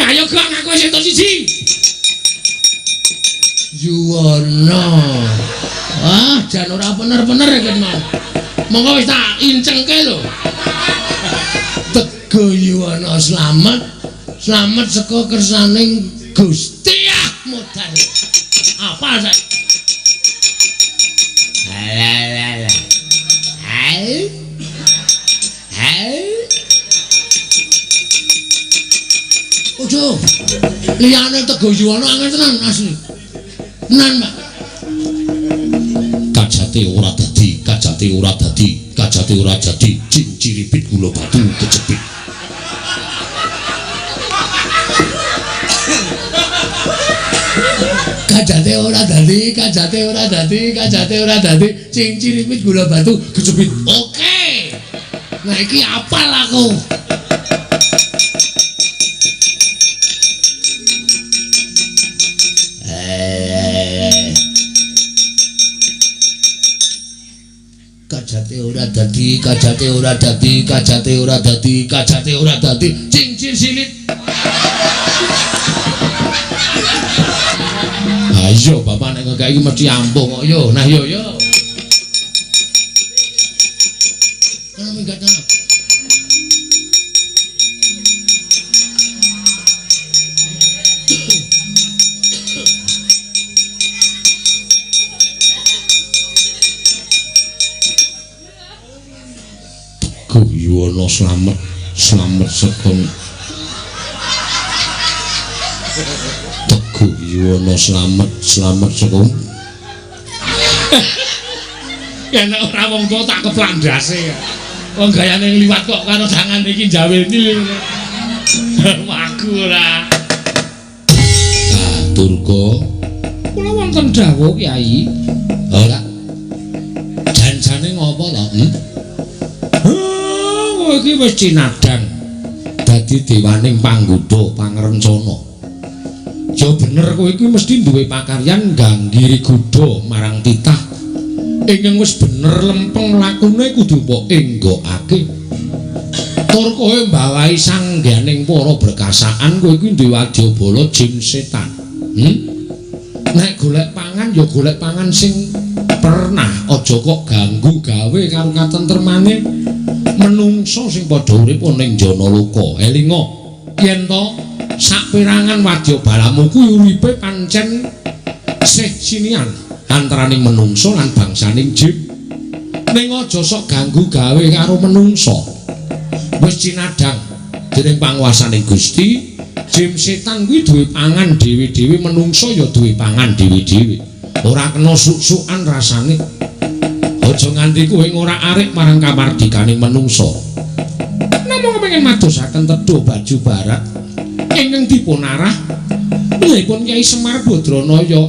Ayo Gong, aku wis entuk siji. Yuwana. Ah, jan ora bener-bener iki mau. Monggo wis tak incengke lho. Teguh yuwana slamet, slamet saka kersaning Gusti. Ah, modar. Apa saiki? Alah. Hai. Hai. Ojo. Liyane Teguh Yuwana angel tenan asli. Tenan, Pak. Kajate ora dadi, kajate ora dadi, kajate ora dadi, cinciripit gula batu kecepit. Kajate ora dadi, kajate ora dadi, kajate ora dadi, cinciripit gula batu kecepit. Oke. Nah iki apal aku. Kajate ora dadi, kajate ora dadi, kajate ora dadi, kajate ora dadi, cincin silit. Ayo bapak nek ngekek iki mesti ampuh kok yo. Nah yo yo. Kono minggat ta. Yuwana slamet, slamet sekon. Teguh Yuwana slamet, slamet sekon. Ya nek ora wong tuwa tak keplandase. Wong gayane ngliwat kok karo tangan iki jawil. Aku ora. Ah, Durga. Kula wonten dawuh Kyai. Ora. Janjane ngopo to? Hmm? Kowe iki wis cinadhang dadi dewaning panggoda pangrencana. Ya bener kowe iki mesti duwe pakaryan ngganggiri gudha marang titah. Ingkang wis bener lempeng lakune kudu mbok enggokake. Tur kowe mbawahi sangganing para berkasaan, kowe iki duwe wadyabala jin setan. Hmm? Nek golek pangan ya golek pangan sing pernah, aja kok ganggu gawe karo katentremane menungso sing padha urip ning Janaloka. Elinga yen to saperangan wadyabalamu kuwi uripe pancen sih sinian antaraning menungso lan bangsaning jin. Ning aja sok ganggu gawe karo menungso. Wis cinadhang dening panguwasaning Gusti, jin setan kuwi duwe pangan dhewe-dhewe, menungso ya duwe pangan dhewe-dhewe. Ora kena suk-sukan rasane. Aja nganti kowe ngorak-arik marang kamardikaning menungso. Namung kepengin madosaken tedha baju barat ingkang dipunarah piyambakipun Kyai Semar Badranaya.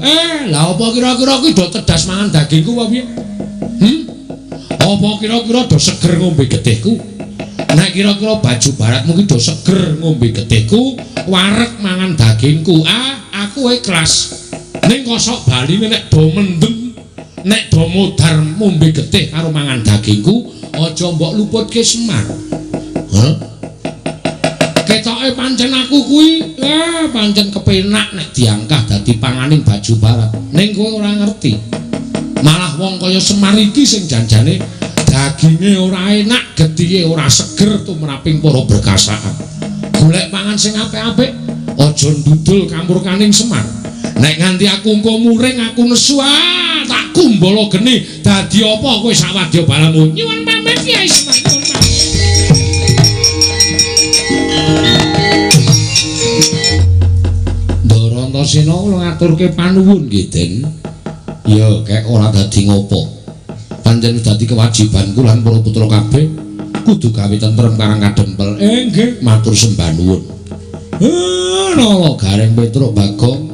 Lah apa kira-kira kuwi do tedas mangan dagingku apa piye? Hmm? Apa kira-kira do seger ngombe getihku? Nek kira-kira baju baratmu ki do seger ngombe getihku, wareg mangan dagingku. Ah, aku ikhlas. Ning kosok baline nek do mendem, nek do modar ngombe getih karo mangan dagingku, aja mbok luputke Semar. Hah? Ketoke pancen aku kuwi, pancen kepenak nek diangkah dadi panganing baju barat. Ning kowe ora ngerti. Malah wong kaya Semar iki sing janjane daginge ora enak, getihe ora seger tumraping para berkasaan. Golek pangan sing apik-apik, aja ndudul kamurkaning Semar. Nek nganti aku engko muring, aku nesu, tak kumbala geni. Dadi apa kowe sak wadyabalamu? Nyuwun pamit Kyai Semar, nyuwun pamit. Ndara Antasena kula ngaturke panuwun nggih, Den. Ya, kek ora dadi ngopo. Pancen wis dadi kewajibanku lan para putra kabeh kudu gawe tentrem karang kadempel. Nggih, matur sembah nuwun. Nala Gareng Petruk Bagong,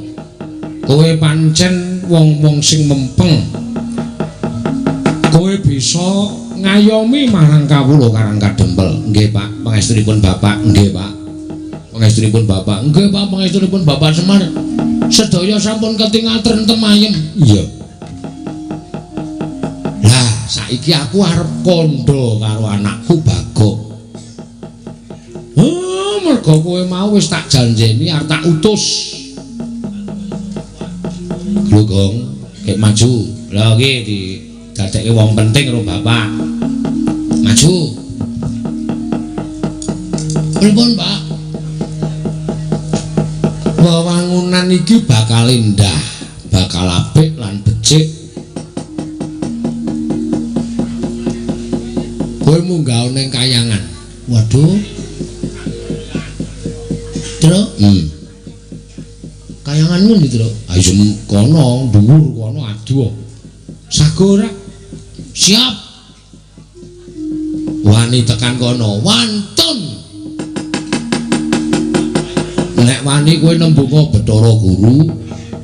kowe pancen wong-wong sing mempeng. Kowe bisa ngayomi marang kawula karang kadempel. Nggih, Pak, pangestunipun Bapak. Nggih, Pak. Pangestunipun Bapak. Nggih, Pak, pangestunipun Bapak Semar. Sedaya sampun ketingal trentem ayem. Iya. Lah, saiki aku arep kandha karo anakku Bagong. Mergo kowe mau wis tak janjeni arep tak utus. Lho, Gong, kek maju. Lha iki didadekke wong penting karo bapak. Maju. Pripun, Pak? Wewangunan iki bakal indah, bakal apik lan becik. Kowe munggah ning kayangan. Waduh. Truk? Kayangan ngendi, Truk? Ayo kono, dhuwur kono aduh. Sago ora? Siap. Wani tekan kono, wantun. Nek wani kowe nembunga Bathara Guru,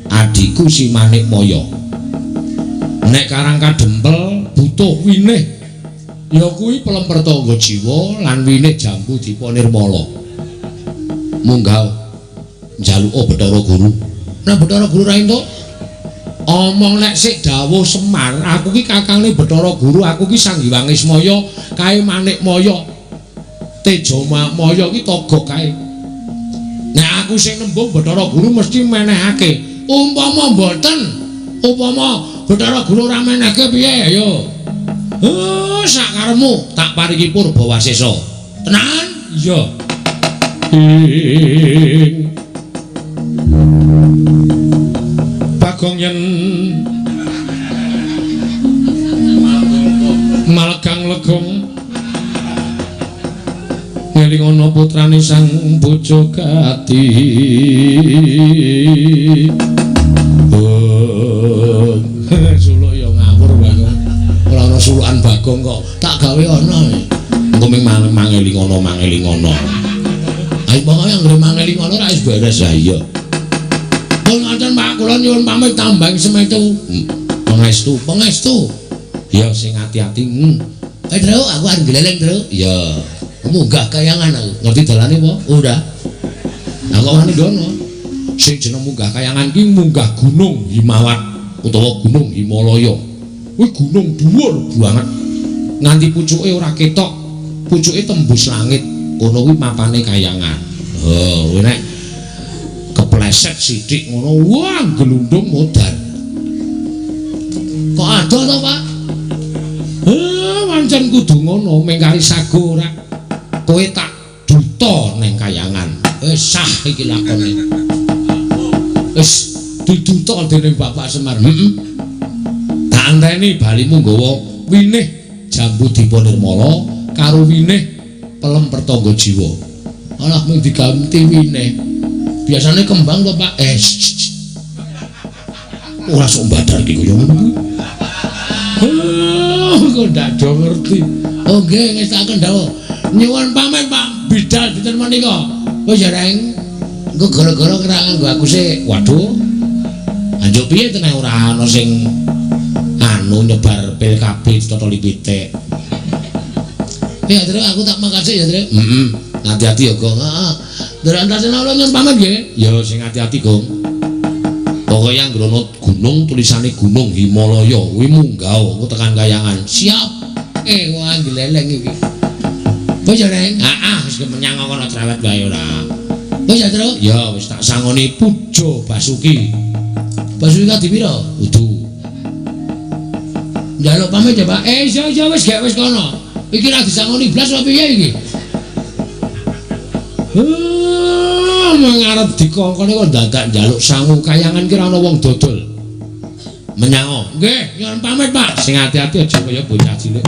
adhiku si Manikmaya. Nek Karang Kadempel butuh winih, ya kuwi pelemper tangga jiwa lan winih jambu dipa nirmala. Munggah njaluka Bathara Guru. Nek Bathara Guru ra entuk, Omong nek sik dawuh Semar, aku ki kakangne Bathara Guru, aku ki Sang Hyang Ismaya, kae Manikmaya. Teja Maya ki togok kae. Nek aku sing nembung Bathara Guru mesti menehake. Umpama mboten, upama Bathara Guru ora menehke piye ayo. Sak karepmu tak paringi purba wasesa. Tenan? Iya. Ing Bagong yen malegang legong ngeling ana putrane sang bojo gati. Suluk ya ngawur Bagong. Ora ana sulukan Bagong kok tak gawe ana. Engko ming mangeling ana mangeling ana. Ayo pokoke anggere mangeling ana ra wis beres ya iya. Pun ngoten Pak, kula nyuwun pamit tambang semetu. Pangestu, pangestu. Ya sing ati-ati. Truk, aku arep gleleng, Truk. Ya. Munggah kayangan aku. Ngerti dalane apa? Ora. Lah kok wani ndono. Sing jeneng munggah kayangan ki munggah Gunung Himawat utawa Gunung Himalaya. Kuwi gunung dhuwur banget. Nganti pucuke ora ketok, pucuke tembus langit. Kono kuwi mapane kayangan. Oh, kuwi nek kepleset sithik ngono, wah gelundung modar. Kok adoh to, Pak? Pancen kudu ngono, mengkari sago ora. Kowe tak duta ning kayangan. Wis sah iki lakone. Wis diduta dening Bapak Semar. Heeh. Tak anteni balimu nggawa winih jambu dipa nirmala karo winih pelem pertangga jiwa. Alah mung diganti winih. Biasane kembang to, Pak. Ora sok mbadar iki kaya ngono kuwi. Kok ndak do ngerti. Oh nggih, ngestakaken dawuh. Nyuwun pamit, Pak. Bidal dinten menika. Wis ya, Reng. Engko gara-gara ora nganggo aku sik. Waduh. Anjuk piye teneh ora ana sing anu nyebar pil KB ditotoli pitik. Ya, Truk, aku tak makasih ya, Truk. Heeh. Hati-hati ya, Gong. Heeh. Nderek antasena kula nyuwun pamit nggih. Ya sing ati-ati, Gong. Pokoke anggere ana gunung tulisane Gunung Himalaya kuwi munggah engko tekan kayangan. Siap. Wah gleleng iki. Wis ya, Reng. Heeh, wis menyang kono cerewet wae ora. Wis ya, Truk. Ya wis tak sangoni Puja Basuki. Basuki kadi pira? Kudu. Njaluk pamit ya, Pak. Iya iya wis gek wis kono. Iki ra disangoni blas apa piye iki? Mengarep dikongkone kok dadak njaluk sangu kayangan ki ora ana wong dodol. Menyango. Nggih, nyuwun pamit, Pak. Sing ati-ati aja kaya bocah cilik.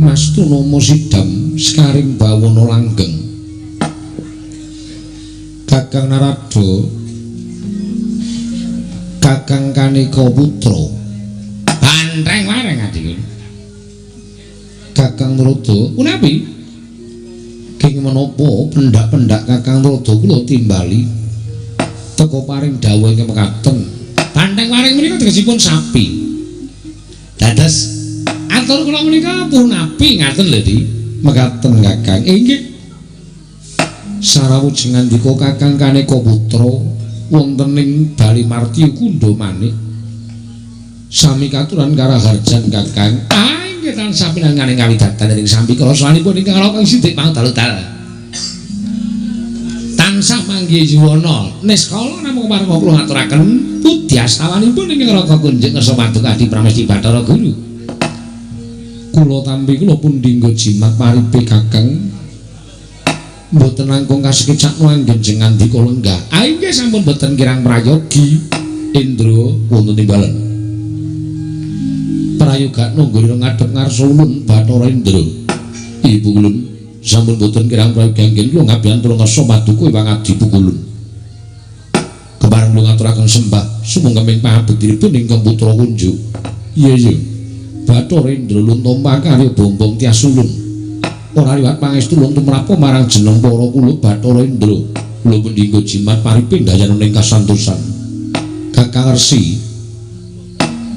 Mastunomo sidam sekaring bawana langgeng. Kakang Narada, Kakang Kaneka Putra, bantreng wareng adikku. Kakang Narada, punapi? King menapa pendak-pendak Kakang Narada kula timbali teka paring dawuh ingkang mekaten. Bantreng wareng menika tegesipun sapi. Dados atur kula menika punapi ngaten lho, Di. Mekaten Kakang. Inggih. Sarawujeng ngandika Kakang Kaneka Putra wonten ing Bali Martya Kundha Manik. Sami katuran karaharjan Kakang. Ah inggih tansah pinanganing kawidatan ing sampi krasanipun ingkang Raka Sidik pangdal-dal. Tansah manggih yuwana. Niskala namung pareng kula ngaturaken pudyasawanipun ingkang Raka Kunjing Ngersa Paduka Adi Pramesti Bathara Guru. Kula tampi kula pundi nggo jimat paripe Kakang. Mboten langkung kasekecakno anggen jeng ngandika lenggah. Ah inggih sampun mboten kirang prayogi. Indra wonten timbalan. Prayogakno nggone ngadhep ngarsa ulun Bathara Indra. Ibu ulun Sampun boten kirang prayogi anggen kula ngabiyantara ngersa paduka Hyang Adi Pukulun. Kepareng kula ngaturaken sembah sumangga pangabektinipun ingkang putra kunjuk. Iya iya. Bathara Indra Luntompa karya Bombong Tyas Ulun. Ora liwat pangestu ulun tumrapa marang jeneng para kula Bathara Indra. Kula mendinggo jimat paripin dayana ing kasantosan. Kakang Resi,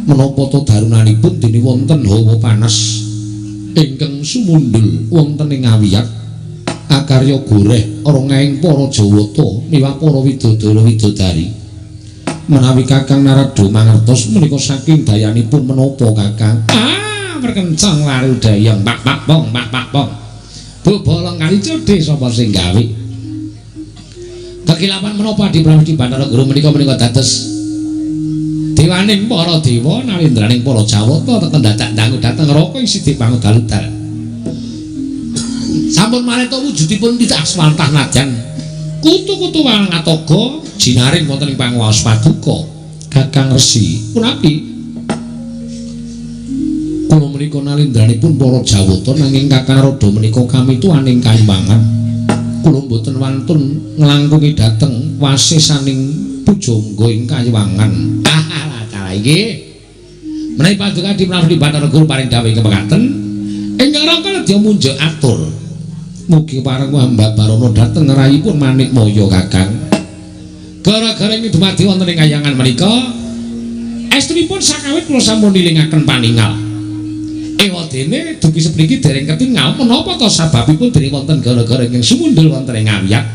menapa ta darunanipun dene wonten hawa panas ingkang sumundul wonten ing awiyat akarya goreh rongeng para Jawata miwah para widodara widodari. Menawi Kakang Narada mangertos menika saking dayanipun menapa Kakang? Ah, perkencang laru dayang pak pak pong pak pak pong. Bobolong kali codhe sapa sing gawe? Kekilapan menapa Adi Pramesti Bathara Guru menika menika dados dewaning para dewa nalendraning para Jawata teken dadak dangu dhateng neraka isi dipangudal-udal. Sampun maneta wujudipun tidak aswantah nadyan kutu-kutu wangatoga jinaring wonten ing panguwaos paduka. Kakang Resi, punapi? Kula menika nalendranipun para Jawata nanging Kakang Narada menika kamituwaning kayuwangan. Kula mboten wantun nglangkungi dhateng wasesaning pujangga ing kayuwangan. Ah, cara iki. Menawi paduka Adi Pramesti Bathara Guru paring dawuh ingkang mekaten, ingkang raka nedya munjuk atur. Mugi pareng hamba barono dhateng ngerayipun Manikmaya Kakang. Gara-gara ing dumadi wonten ing kayangan menika, estunipun sakawit kula sampun nilingaken paningal. Ewadene dugi sepriki dereng ketingal menapa ta sababipun dereng wonten gara-gara ingkang sumundul wonten ing awiyat.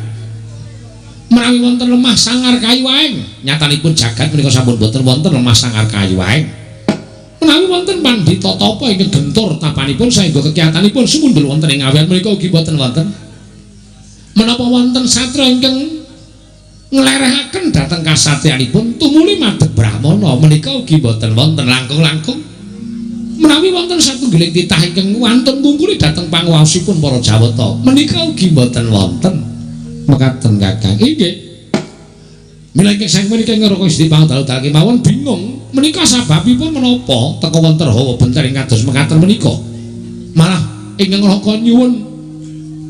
Menawi wonten lemah sangar kayu aeng, nyatanipun jagat menika sampun boten wonten lemah sangar kayu aeng. Menawi wonten pandhita tapa ingkang gentur tapanipun saengga kekiyatanipun sumundul wonten ing awiyat menika ugi boten wonten. Menapa wonten satra ingkang nglerehaken dhateng kasatriyanipun tumuli madhep brahmana menika ugi boten wonten langkung-langkung. Menawi wonten satunggiling titah ingkang wantun ngungkuli dhateng panguwaosipun para Jawata menika ugi boten wonten. Mekaten Kakang. Inggih. Mila ingkang saking menika ngraka Gusti pangdal-dal kemawon bingung menika sababipun menapa teka wonten hawa bentar ing kados mekaten menika. Malah ingkang ngraka nyuwun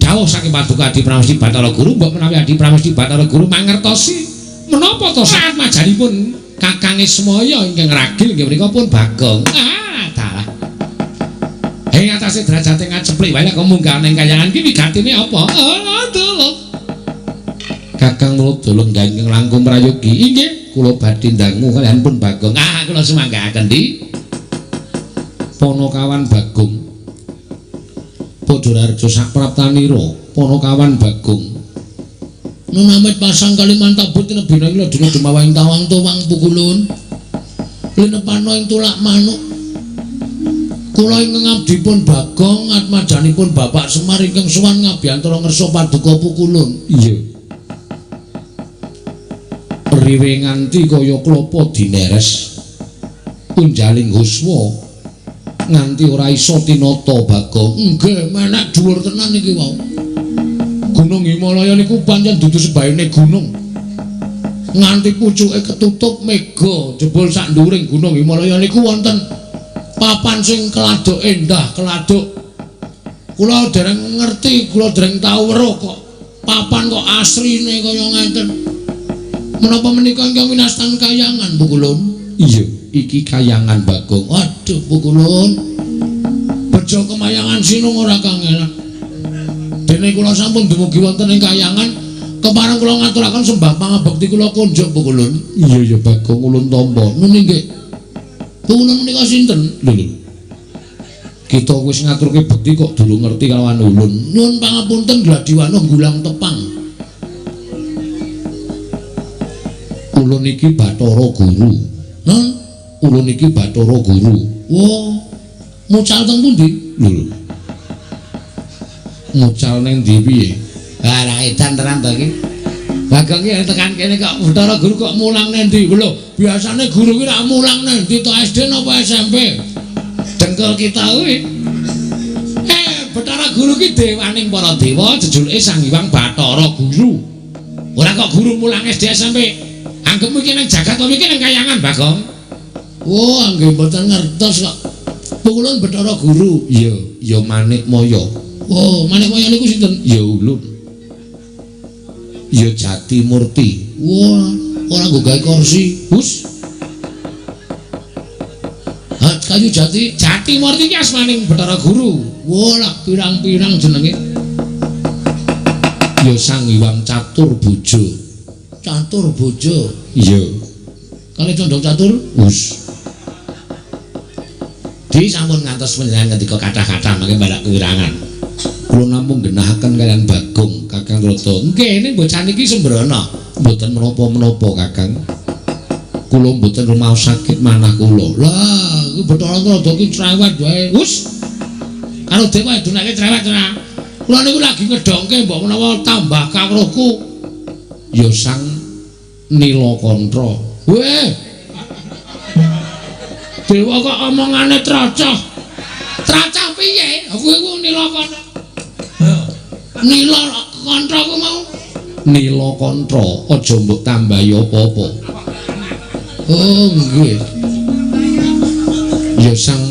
dawuh saking paduka Adi Pramesti Bathara Guru mbok menawi Adi Pramesti Bathara Guru mangertosi menapa ta saat majanipun Kakang Ismaya ingkang ragil inggih menika pun Bagong. Ah, dalah. Ing atase derajate ngaceplik wae kok munggah ning kayangan ki wigatine apa? Oh, dalah. Kakang Narada lenggah ingkang langkung prayogi. Inggih, kula badhe ndangu kaliyan pun Bagong. Ah, kula sumanggaaken di Ponokawan Bagong. Padha raja sapraptanira Ponokawan Bagong. Nunamit pasang Kalimantan tinebina ila dina dumawang tawang tuwang pukulun. Linepana ing tulak manuk. Kula ingkang abdipun Bagong atmajanipun Bapak Semar ingkang sowan ngabiyantara ngersa paduka pukulun. Iya. Riwe nganti kaya klapa dineres. Unjaling huswa nganti ora iso tinata Bagong. Nggih, menek dhuwur tenan iki wau. Gunung Himalaya niku pancen dudu sebaene gunung. Nganti pucuke ketutup mega, jebul sak nduwuring Gunung Himalaya niku wonten papan sing keladuk endah, keladuk. Kula dereng ngerti, kula dereng tau weruh kok papan kok asrine kaya ngeten. Menapa menika ingkang winastan kayangan, Bu Kulun? Iya, iki kayangan Bagong. Waduh, Bu Kulun. Bejo kemayangan sinung ora kangelan. Dene kula sampun dumugi wonten ing kayangan, kepareng kula ngaturaken sembah pangabekti kula kunjuk, Bu Kulun. Iya ya Bagong, ulun tampa. Nun inggih. Bu Kulun menika sinten? Lho lho. Kita wis ngaturke bekti kok durung ngerti kalawan ulun. Nyuwun pangapunten gladiwano gulang tepang. Ulun iki Bathara Guru. Nun, ulun iki Bathara Guru. Wah, mucal teng pundi? Lho lho. Mucal ning ndi piye? Lah edan tenan to iki. Bagong iki tekan kene kok Bathara Guru kok mulang nang ndi? Lho, biasane guru ki rak mulang nang ndi to, SD napa SMP? Dengkul kita kuwi. Bathara Guru ki dewaning para dewa, jejulike Sang Hyang Bathara Guru. Ora kok guru mulang SD SMP. Anggepmu iki nang jagat apa iki nang kayangan, Bagong? Wah, nggih mboten ngertos kok. Pukulun Bathara Guru. Iya, ya Manikmaya. Oh, Manikmaya niku sinten? Ya ulun. Ya Jati Murti. Wah, ora nggo gawe kursi. Hus. Ha, kayu jati, Jati Murti ki asmaning Bathara Guru. Wah, lah pirang-pirang jenenge. Ya Sang Hyang Catur Bojo. Catur Bojo. Iya. Kali condong catur? Hus. Di sampun ngantos panjenengan ngendika kathah-kathah mangke balak kewirangan. Kula namung genahaken kaliyan Bagong, Kakang Trada. Nggih, ning bocah niki sembrono. Mboten menapa-menapa, Kakang. Kula mboten rumaos sakit manah kula. Lah, iki Bathara Trada ki cerewet wae. Hus. Karo dewa dunake cerewet ora. Kula niku lagi ngedongke mbok menawa tambah kawruhku. Ya Sang Nilakantha. Weh. Dewa kok omongane tracah. Tracah piye? Aku iku Nilakantha. Nilakantha ku mau. Nilakantha aja mbok tambahi apa-apa. Oh, nggih. Ya Sang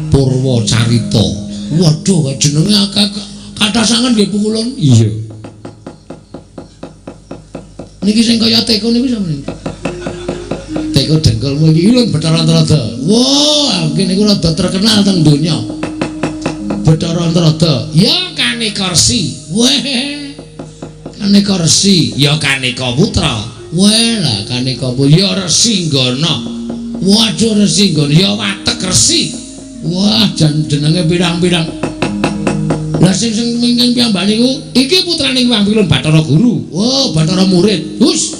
Purwacarita. Waduh, jenenge akeh kathah sanget nggih pukulun. Iya. Niki sing kaya teko niku sapa niku? Teko dengkulmu iki lho Bathara Trada. Wah, nggih niku rada terkenal teng donya. Bathara Trada. Ya Kaneka Resi. Weh. Kaneka Resi, ya Kaneka Putra. Weh lah Kaneka Putra, ya Resi Nggana. Waduh Resi Nggana, ya Watek Resi. Wah, jan jenenge pirang-pirang. Lah sing sing mingking piyambak niku iki putrane Hyang Pilun Bathara Guru. Oh, Bathara murid. Hus.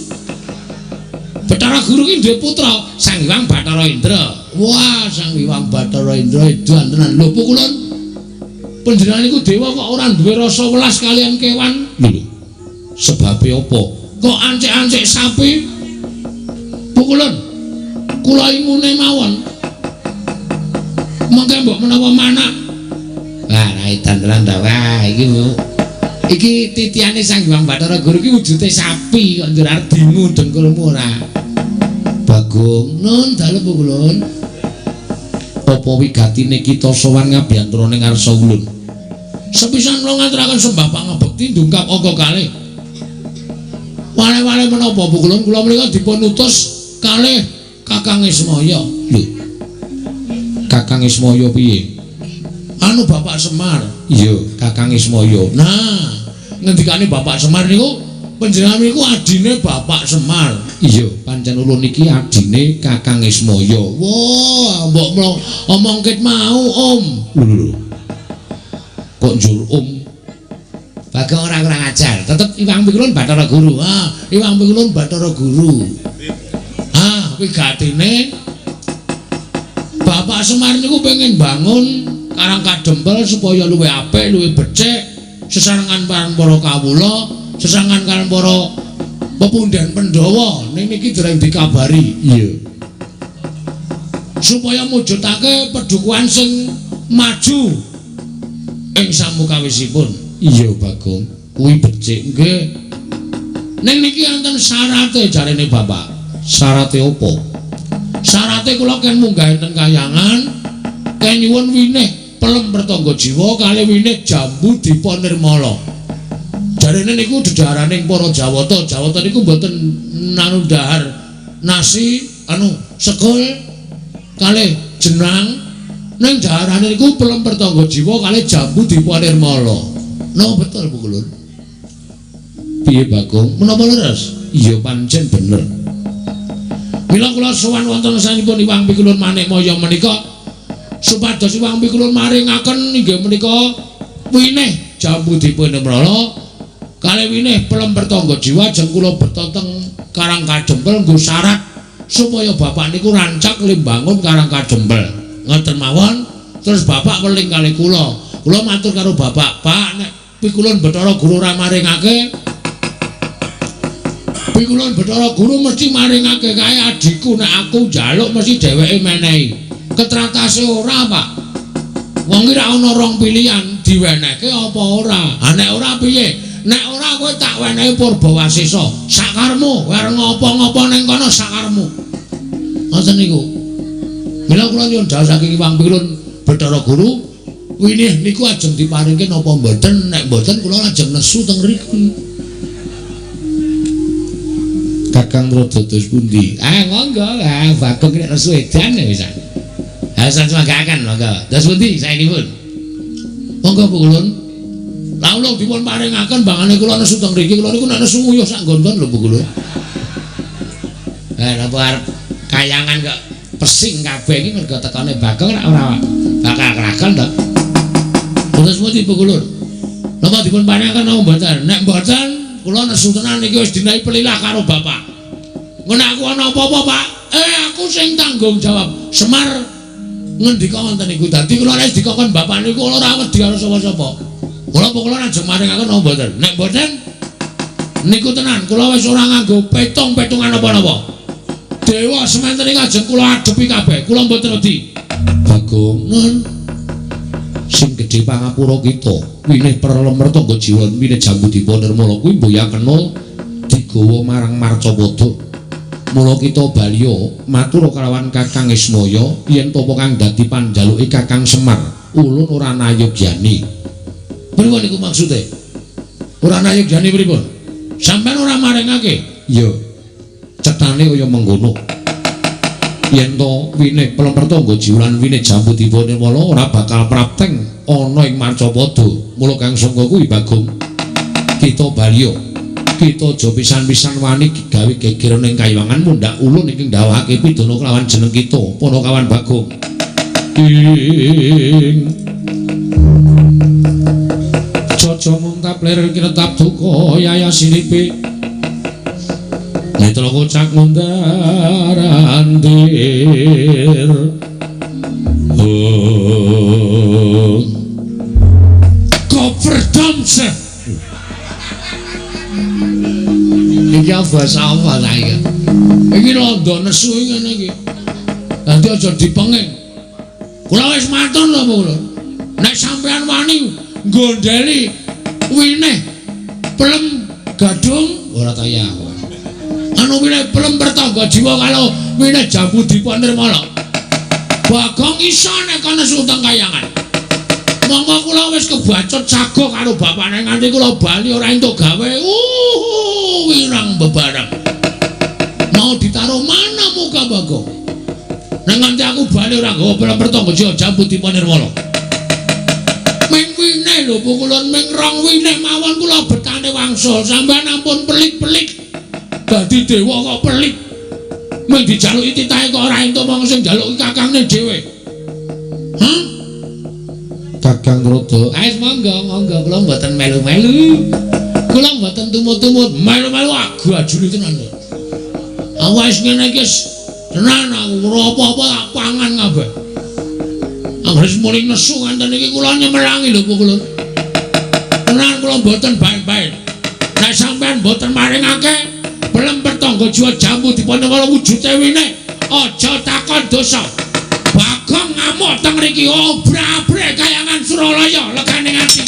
Bathara Guru ki duwe putra Sang Hyang Bathara Indra. Wah, Sang Hyang Bathara Indra edan tenan. Lho pukulun. Panjenengan niku dewa kok ora duwe rasa welas kaliyan kewan? Lho. Sebabe apa? Kok ancik-ancik sapi? Pukulun. Kula ingune mawon. Mengke mbok menawa manak. Wah, ra edan tenan ta. Wah, iki iki titiane Sang Hyang Bathara Guru iki wujude sapi kok njur arep dingu dengkulmu ora. Bagong, nun dalem pukulun. Apa wigatine kita sowan ngabiyantara ning ngarsa ulun? Sepisan kula ngaturaken sembah pangabekti ndungkap angka kalih. Wale-wale menapa pukulun kula menika dipun utus kalih Kakang Ismaya. Lho. Kakang Ismaya piye? Anu Bapak Semar. Iya, Kakang Ismaya. Nah, ngendikane Bapak Semar niku panjenengan niku adine Bapak Semar. Iya, pancen ulun iki adine Kakang Ismaya. Wah, mbok omong ket mau, Om. Lho. Kok njur Om? Bagong ora kurang ajar. Tetep Iwang Pikulun Bathara Guru. Ah, Iwang Pikulun Bathara Guru. Ah, wigatine Bapak Semar niku pengen bangun Karang Kadempel supaya luwih apik, luwih becik, sesarengan karo para kawula, sesarengan karo para pepundhen Pandhawa. Ning niki dereng dikabari. Iya. Supaya mujudake pedukuhan sing maju ing samukawisipun. Iya, Bagong. Kuwi becik nggih. Ning niki wonten syarate jarene Bapak. Syarate apa? Syarate kula ken munggah enten kayangan, ken nyuwun winih pelem pertangga jiwa kalih winih jambu dipa nirmala. Jarene niku dedhaharaning para Jawata. Jawata niku mboten nanu dhahar nasi anu sekul kalih jenang, ning dhaharane niku pelem pertangga jiwa kalih jambu dipa nirmala. No betul Bu Kulun. Piye Bagong? Menapa leres? Iya pancen bener. Mila kula sowan wonten sanipun Iwang Pikulun Manikmaya menika supados Iwang Pikulun maringaken inggih menika winih jambu dipun nirmala kalih winih pelem pertangga jiwa jeng kula beto teng Karang Kadempel nggo syarat supaya bapak niku rancak limbangun Karang Kadempel. Ngoten mawon. Terus bapak weling kalih kula. Kula matur karo bapak, "Pak, nek Pikulun Bathara Guru ora maringake, Pikulun Bathara Guru mesti maringake kae adhiku, nek aku njaluk mesti dheweke menehi." Ketratase ora, Pak. Wong iki ra ana rong pilihan, diwenehke apa ora. Ha nek ora piye? Nek ora kowe tak wenehi Purbawasesa, sakarmu, kowe arep ngopo-ngopo ning kono sakarmu. Ngoten niku. Mila kula nyuwun dawuh saking Iwang Pikulun Bathara Guru Winih niku ajeng diparingke napa mboten? Nek mboten kula ajeng nesu teng mriki. Kakang Rada dos pundi? Ah monggo, ah Bagong nek nesu edan ya wisan. Ha samanggaken monggo. Dos pundi saenipun? Monggo Bu Kulun. Lah ulung dipun paringaken bangane kula nesu teng mriki, kula niku nek nesu nguyuh sak nggon-nggon lho Bu Kulun. Eh napa arep kayangan kok pesing kabeh iki mergo tekane Bagong ora ora bakal kelakon to. Terus pundi Bu Kulun? Napa dipun paringaken napa mboten? Nek mboten kula nesu tenan iki wis dinahi pelilah karo bapak. Ngono aku ana apa-apa, Pak? Aku sing tanggung jawab. Semar ngendika wonten niku. Dadi kula nek dikongkon bapak niku kula ora wedi karo sapa-sapa. Kula kula ajeng maringaken napa mboten? Nek mboten niku tenan kula wis ora nganggo petung-petungan napa-napa. Dewa sementen iki ajeng kula adepi kabeh. Kula mboten wedi. Bagong nun sing gedhe pangapura kita winih perlemer tangga jiwa winih jambu dipa nirmala kuwi mboyakena digawa marang Marcapada. Mula kita baliya matur kalawan Kakang Ismaya yen tapa kang dadi panjaluke Kakang Semar ulun ora nayogyani. Pripun niku maksude? Ora nayogyani pripun? Sampeyan ora maringake? Iya. Cetane kaya mengkono. Yen to winih pelemper tangga jiwa lan winih jambu dipa nirmala ora bakal prapteng ana ing Marcapada. Mula kang sangka kuwi Bagong kita baliya kita aja pisan-pisan wani gawe geger ning kayiwangan mundhak ulun ingkang ndhawuhake pidana kelawan jeneng kita Panakawan Bagong. Ing caca muntap lir kinetap duka yayasinipi netra kocak mundar andir. Oh Kopferdamse. Iki basa apa ta iki? Iki londo nesu ngene iki. Dadi aja dipenging. Kula wis matur lho kula. Nek sampean wani nggondheli winih pelem gadung ora kaya aku. Anu winih pelem pertangga jiwa karo winih jambu dipa nirmala. Bagong iso nek ana nesu teng kayangan. Monggo kula wis kebacut sago karo bapane nganti kula bali ora entuk gawe. Wirang bebareng. Mau ditaruh mana muka Bagong? Nek nganti aku bali ora nggawa pelem pertangga jiwa jambu dipa nirmala. Ming winih lho pukulun ming rong winih mawon kula betane wangsul. Sampeyan ampun pelit-pelit. Dadi dewa kok pelit. Ming dijaluki titahe kok ora entuk mong sing njaluki kakangne dhewe. Hah? Kakang Rada, wis monggo monggo kula mboten melu-melu. Kula mboten tumut-tumut, melu-melu agu ajuli tenan. Aku wis ngene iki tenan aku ora apa-apa tak pangan kabeh. Anggere muni nesu nganten iki kula nyemelangi lho kula. Tenan kula mboten baen-baen. Nek sampean mboten maringake pelem pertangga jiwa jambu dipun wujude winih, aja takon dosa. Bagong ngamuk teng mriki obra-abre kayangan Suralaya legane ati.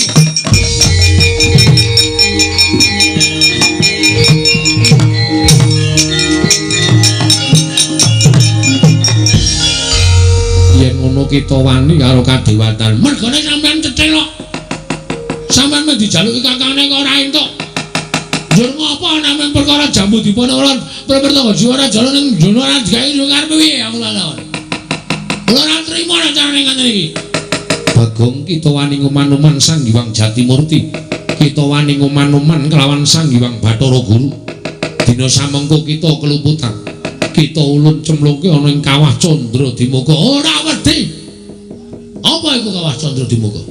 Yen ngono kita wani karo kadewatan. Mergane sampean cecelok. Sampean mung dijaluki kakangne kok ora entuk. Njur ngopo namung perkara jambu dipun ora pertangga jiwa ora jalan ning jono ora digawe karepe piye aku lha. Kula ora trimo nek carane ngaten iki. Bagong kita wani nguman-uman Sang Hyang Jatimurti. Kita wani nguman-uman kelawan Sang Hyang Bathara Guru. Dina samengko kita keluputan. Kita ulun cemlungke ana ing Kawah Candra Dimuka. Ora wedi. Apa iku Kawah Candra Dimuka?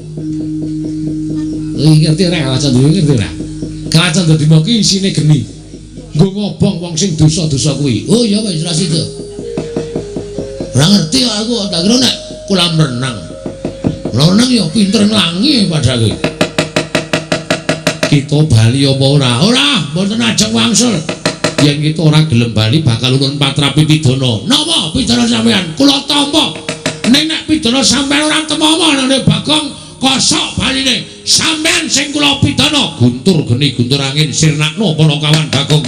Iki ngerti ora Kawah Candra ngerti ora? Kawah Candra Dimuka isine geni. Nggo ngobong wong sing dosa-dosa kuwi. Oh iya wis ora sida. Ora ngerti aku tak kira nek kolam renang. Renang ya pinter nglangi padha kuwi. Kita bali apa ora? Ora, mboten ajeng wangsul. Yen kita ora gelem bali bakal ulun patrapi pidana. Napa pidana sampean? Kula tampa. Ning nek pidana sampean ora temama nang Bagong kosok baline. Sampean sing kula pidana. Guntur geni guntur angin sirnakno Panakawan Bagong.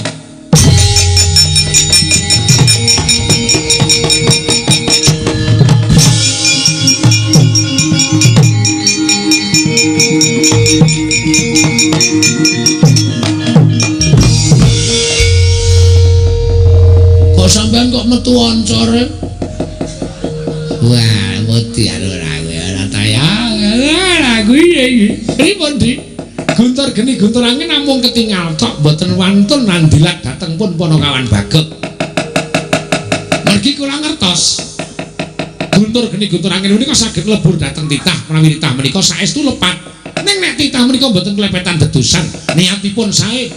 metu oncore. Wah, mati ora kowe ora tayang. Ora kuwi iki. Pripun, Dik? Guntur geni guntur angin namung ketingal tok mboten wantun nandilat dhateng pun Panakawan Bagong. Mergi kula ngertos. Guntur geni guntur angin menika saged lebur dhateng titah menawi titah menika saestu lepat. Ning nek titah menika mboten klepetan dedusan, niatipun sae.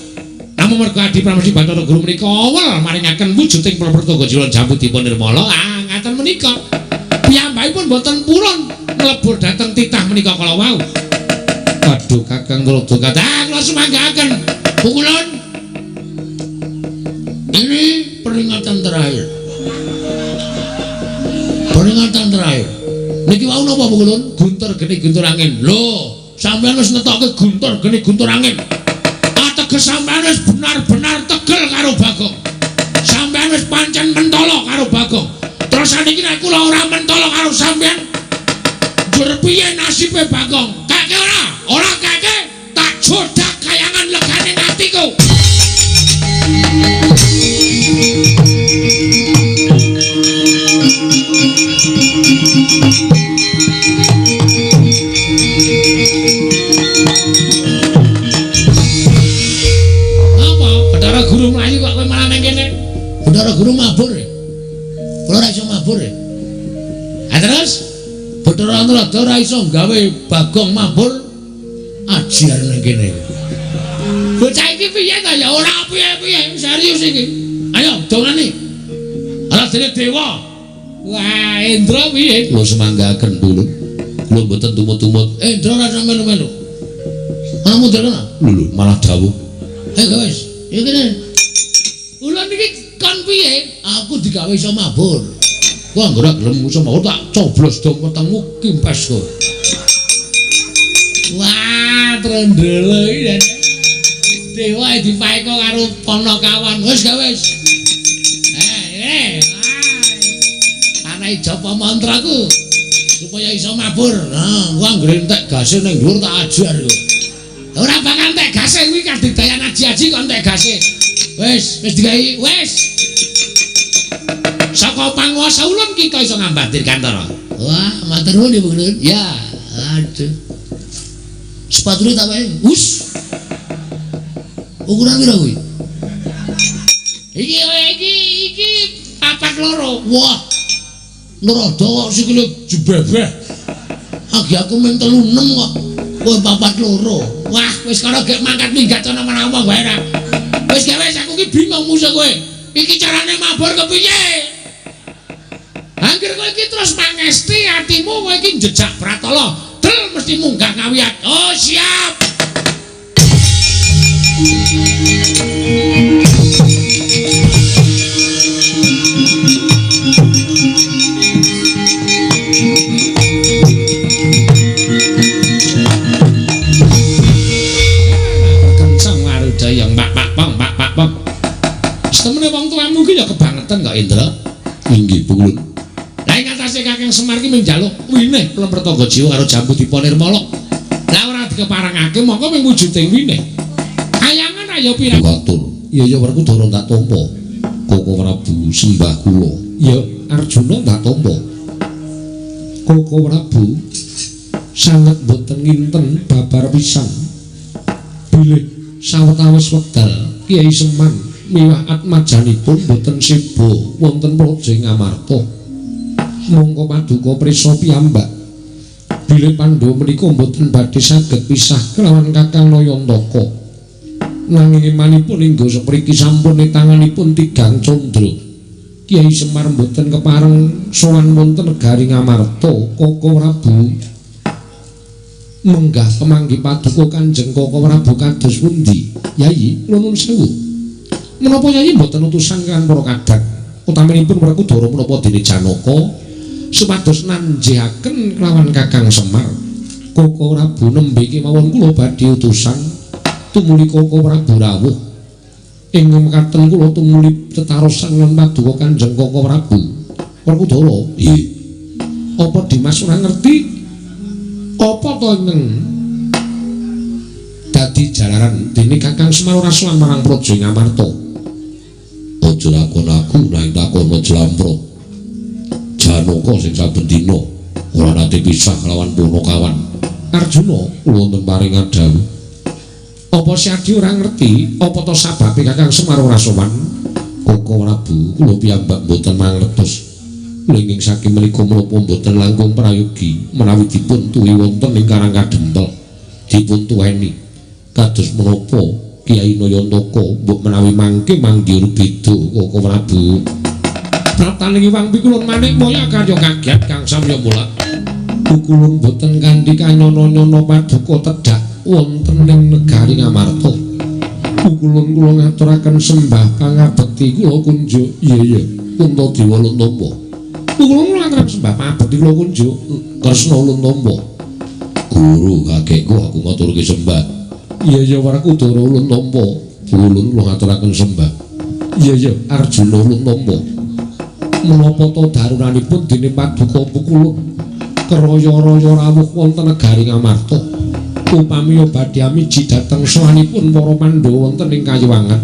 Namung merga Adi Pramesti Bathara Guru menika awel maringaken wujuding Prapertaga Jiwa Jambu Dipa Nirmala. Ah, ngaten menika. Piyambakipun mboten purun mlebur dhateng titah menika kala wau. Waduh, Kakang Rada kathah kula sumanggaaken. Pukulun. Ini peringatan terakhir. Peringatan terakhir. Niki wau napa Pukulun? Guntur geni guntur angin. Lho, sampeyan wis ngetokke guntur geni guntur angin. Ateges sampeyan wis benar-benar tegel karo Bagong. Sampeyan wis pancen mentolo karo Bagong. Terus saniki nek kula ora mentolo karo sampeyan, njur piye nasibe Bagong? Kake ora? Ora kake, tak jodak kayangan legane atiku. Apa? Bathara Guru mlayu kok kowe malah nang kene? Bathara Guru mabur ya? Kula ora iso mabur ya? Ha terus? Bathara Antrada ora iso gawe Bagong mabur ajar nang kene. Bocah iki piye ta ya? Ora piye-piye, serius iki. Ayo dongane. Ala dene dewa. Wah, Indra piye? Kula semanggaken dulu. Kula mboten tumut-tumut. Indra ora melu-melu. Ana mundur ana? Lho, malah dawuh. Wis, iki kene. Ulun iki kon piye? Aku digawe iso mabur. Ku anggere gelem iso mabur tak coblos dong wetengmu kimpes kowe. Wah, trendele iki. Dewa dipaeka karo Panakawan. Wis ga wis. Ana japa mantraku supaya iso mabur. Nah, ku anggere entek gase ning dhuwur tak ajar kowe. Ora bakal entek gase kuwi kadigdayan aji-aji kok entek gase. Wis, wis digawe, wis. Saka panguwasa ulun kita iso ngambah dirgantara. Wah, matur nuwun Ibu Ulun. Ya, aduh. Sepatune tak wae. Us. Ukuran pira kuwi? Iki iki iki 42. Wah. Nerada kok sikile jebebeh. Agi aku mung 36 kok. Kowe 42. Wah, wis kono gek mangkat minggat ana menawa wae ra. Wis gawe aku ki bingung musuh kowe. Iki carane mabur kepiye? Angger kowe iki terus mangesti atimu kowe iki njejak pratala. Del mesti munggah ngawiyat. Oh, siap. Kencang warudaya pak pak pong pak pak pong. Setemene wong tuamu ki ya kebangetan kok Indra. Inggih, Pukulun. Lah ing atase Kakang Semar ki mung njaluk winih Plempertangga Jiwa karo Jambu Dipa Nirmala. Lah ora dikeparengake mongko mung wujuding winih. Kayangan ayo pirang katur. Iya ya Werkudara tak tampa. Koko Prabu sembah kula. Ya Arjuna tak tampa. Koko Prabu sanget boten nginten babar pisan. Bilih sawetawis wekdal Kyai Seman miwah atmajanipun boten seba wonten Praja Ngamarta. Mongko paduka prisa piyambak. Bilih Pandhawa menika boten badhe saged pisah kelawan Kakang Nayantaka. Nanging imanipun hingga sepriki sampun tanganipun tigang candra. Kyai Semar mboten kepareng sowan wonten negari Ngamarta. Koko Prabu menggah pemanggi paduka Kanjeng Koko Prabu kados pundi? Yayi, nuwun sewu. Menapa Yayi mboten utusan kan para kadang utaminipun Werkudara menapa dene Janaka supados nanjihaken kelawan Kakang Semar. Koko Prabu nembe kemawon kula badhe utusan tumuli Koko Prabu rawuh. Ing mekaten kula tumuli tetarosan lan paduka Kanjeng Koko Prabu. Werkudara, nggih. Apa Dimas ora ngerti? Apa to ingkang dadi jalaran dene Kakang Semar ora sowan marang Praja Ngamarta? Aja Aja takon aku nang takono Jlampra. Janaka sing saben dina ora nate pisah kelawan Punakawan. Arjuna kula wonten paringan dawuh. Apa Syadi ora ngerti apa to sababe Kakang Semar ora sowan? Koko Prabu kula piyambak mboten mangertos. Nanging saking menika menapa mboten langkung prayogi menawi dipun tuwi wonten ing Karang Kadempel. Dipun tuweni kados menapa Kyai Nayantaka mbok menawi mangke manggih beda Koko Prabu. Praptaning Hyang Pikulun Manikmaya karya kagiat kang samya mulak. Pikulun boten kanthi kanyono-nyono paduka tedhak wonten ing negari Ngamarta. Pikulun kula ngaturaken sembah pangabekti kula kunjuk. Iya iya, Puntadewa ulun tampa. Pikulun kula ngaturaken sembah pangabekti kula kunjuk. Kresna ulun tampa. Guru kakekku aku ngaturke sembah. Iya iya Werkudara ulun tampa. Ulun kula ngaturaken sembah. Iya iya Arjuna ulun tampa. Menapa ta darunanipun dene paduka Pukulun keraya-raya rawuh wonten negari Ngamarta. Upami badhe amiji dhateng sowanipun para Pandhawa wonten ing Kayiwangan.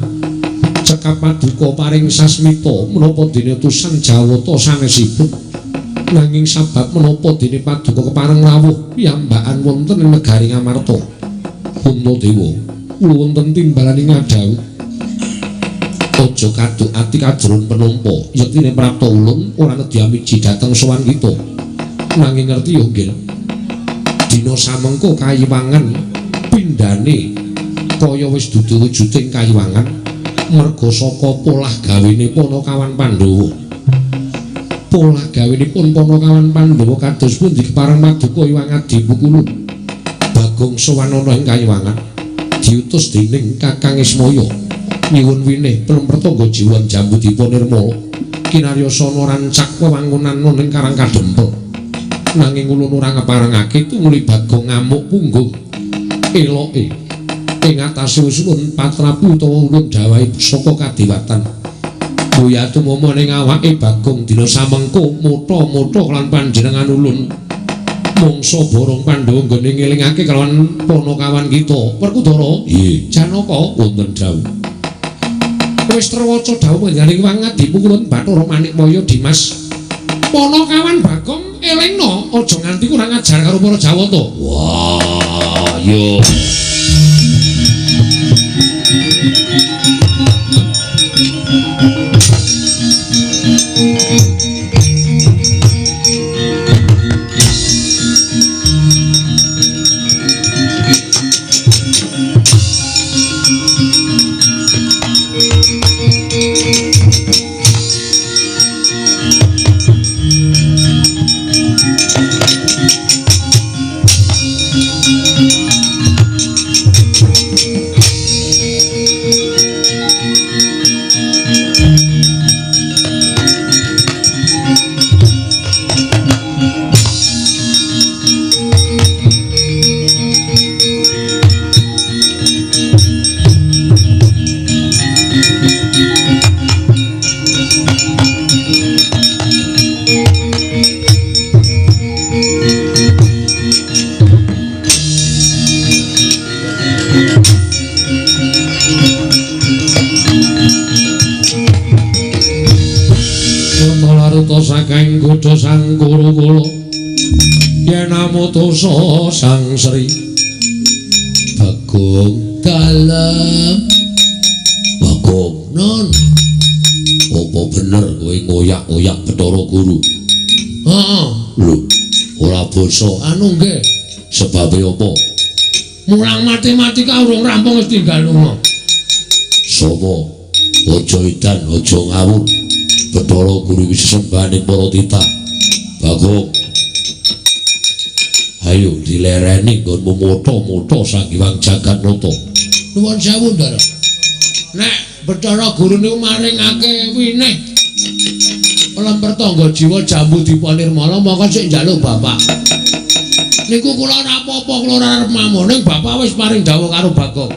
Cekap paduka paring sasmita menapa dene utusan Jawata sanesipun. Nanging sabab menapa dene paduka kepareng rawuh piyambakan wonten ing negari Ngamarta. Puntadewa, kula wonten timbalane ngadhawuh. Aja kaduk ati kajron penampa, yektine prapta ulun ora nedhi amiji dhateng sowan kita. Nanging ngerti yo nggih. Dina samengko Kayiwangan pindhane kaya wis dudu wujuding Kayiwangan merga saka polah gawene Panakawan Pandhawa. Polah gawenipun Panakawan Pandhawa kados pundi kepareng paduka Hyang Adi Pukulun. Bagong sowan ana ing Kayiwangan diutus dening Kakang Ismaya. Nyuwun winih plempertangga jiwan Jambudipa Nirmala kinaryosana rancak wewangunan ning Karang Kadempel. Nanging ulun ora ngeparengake tumuli Bagong ngamuk punggung eloke ing atase usulun patrapu utawa ulun dawahi saka kadewatan. Boya tumama ning awake Bagong dina samengko mutha-mutha lan panjenengan ulun mangsa borong Pandhawa nggone ngelingake kelawan Panakawan kita. Werkudara, nggih. Janaka wonten dawuh. Wis terwaca dawuh panjenengan Hyang Adi Pukulun Bathara Manikmaya Dimas. Panakawan Bagong elingno aja nganti kurang ajar karo para Jawata. Wah, yo. Saking godha sang Kurukula yen amutusa sang Sri Bagong dalem. Bagong non, apa bener kowe ngoyak-oyak Bathara Guru? Heeh. Lho, ora basa anu nggih. Sebabe apa? Mulang matematika urung rampung wis tinggal lunga. Sapa? Aja edan, aja ngawur. Bathara Guru iki sesembahane para titah. Bagong, ayo dilereni nggonmu motha-motha Sang Hyang Jagatnata. Nuwun sewu, Ndara. Nek Bathara Guru niku maringake winih lemper tangga jiwa Jambudipa Nirmala mongko sik njaluk bapak. Niku kula ora apa-apa, kula ora arep mamung, ning bapak wis paring dawuh karo Bagong.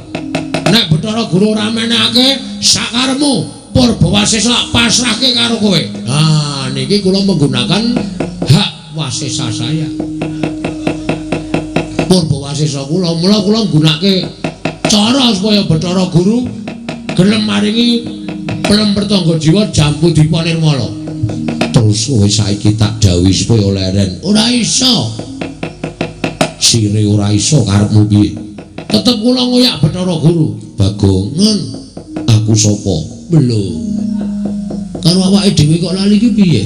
Nek Bathara Guru ora menehake sakaremu Purba Wasesa pasrahke karo kowe. Ah, niki kula menggunakan hak wasesa saya. Purba Wasesa kula, mula kula nggunakake cara supaya Bathara Guru gelem maringi Pelem Pertangga Jiwa Jambu Dipa Nirmala. Terus kowe saiki tak dawuhi supaya leren. Ora iso. Sire ora iso karepmu piye? Tetep kula ngoyak Bathara Guru. Bagong, nun, aku sapa? Belum. Karo awake dhewe kok lali iki piye?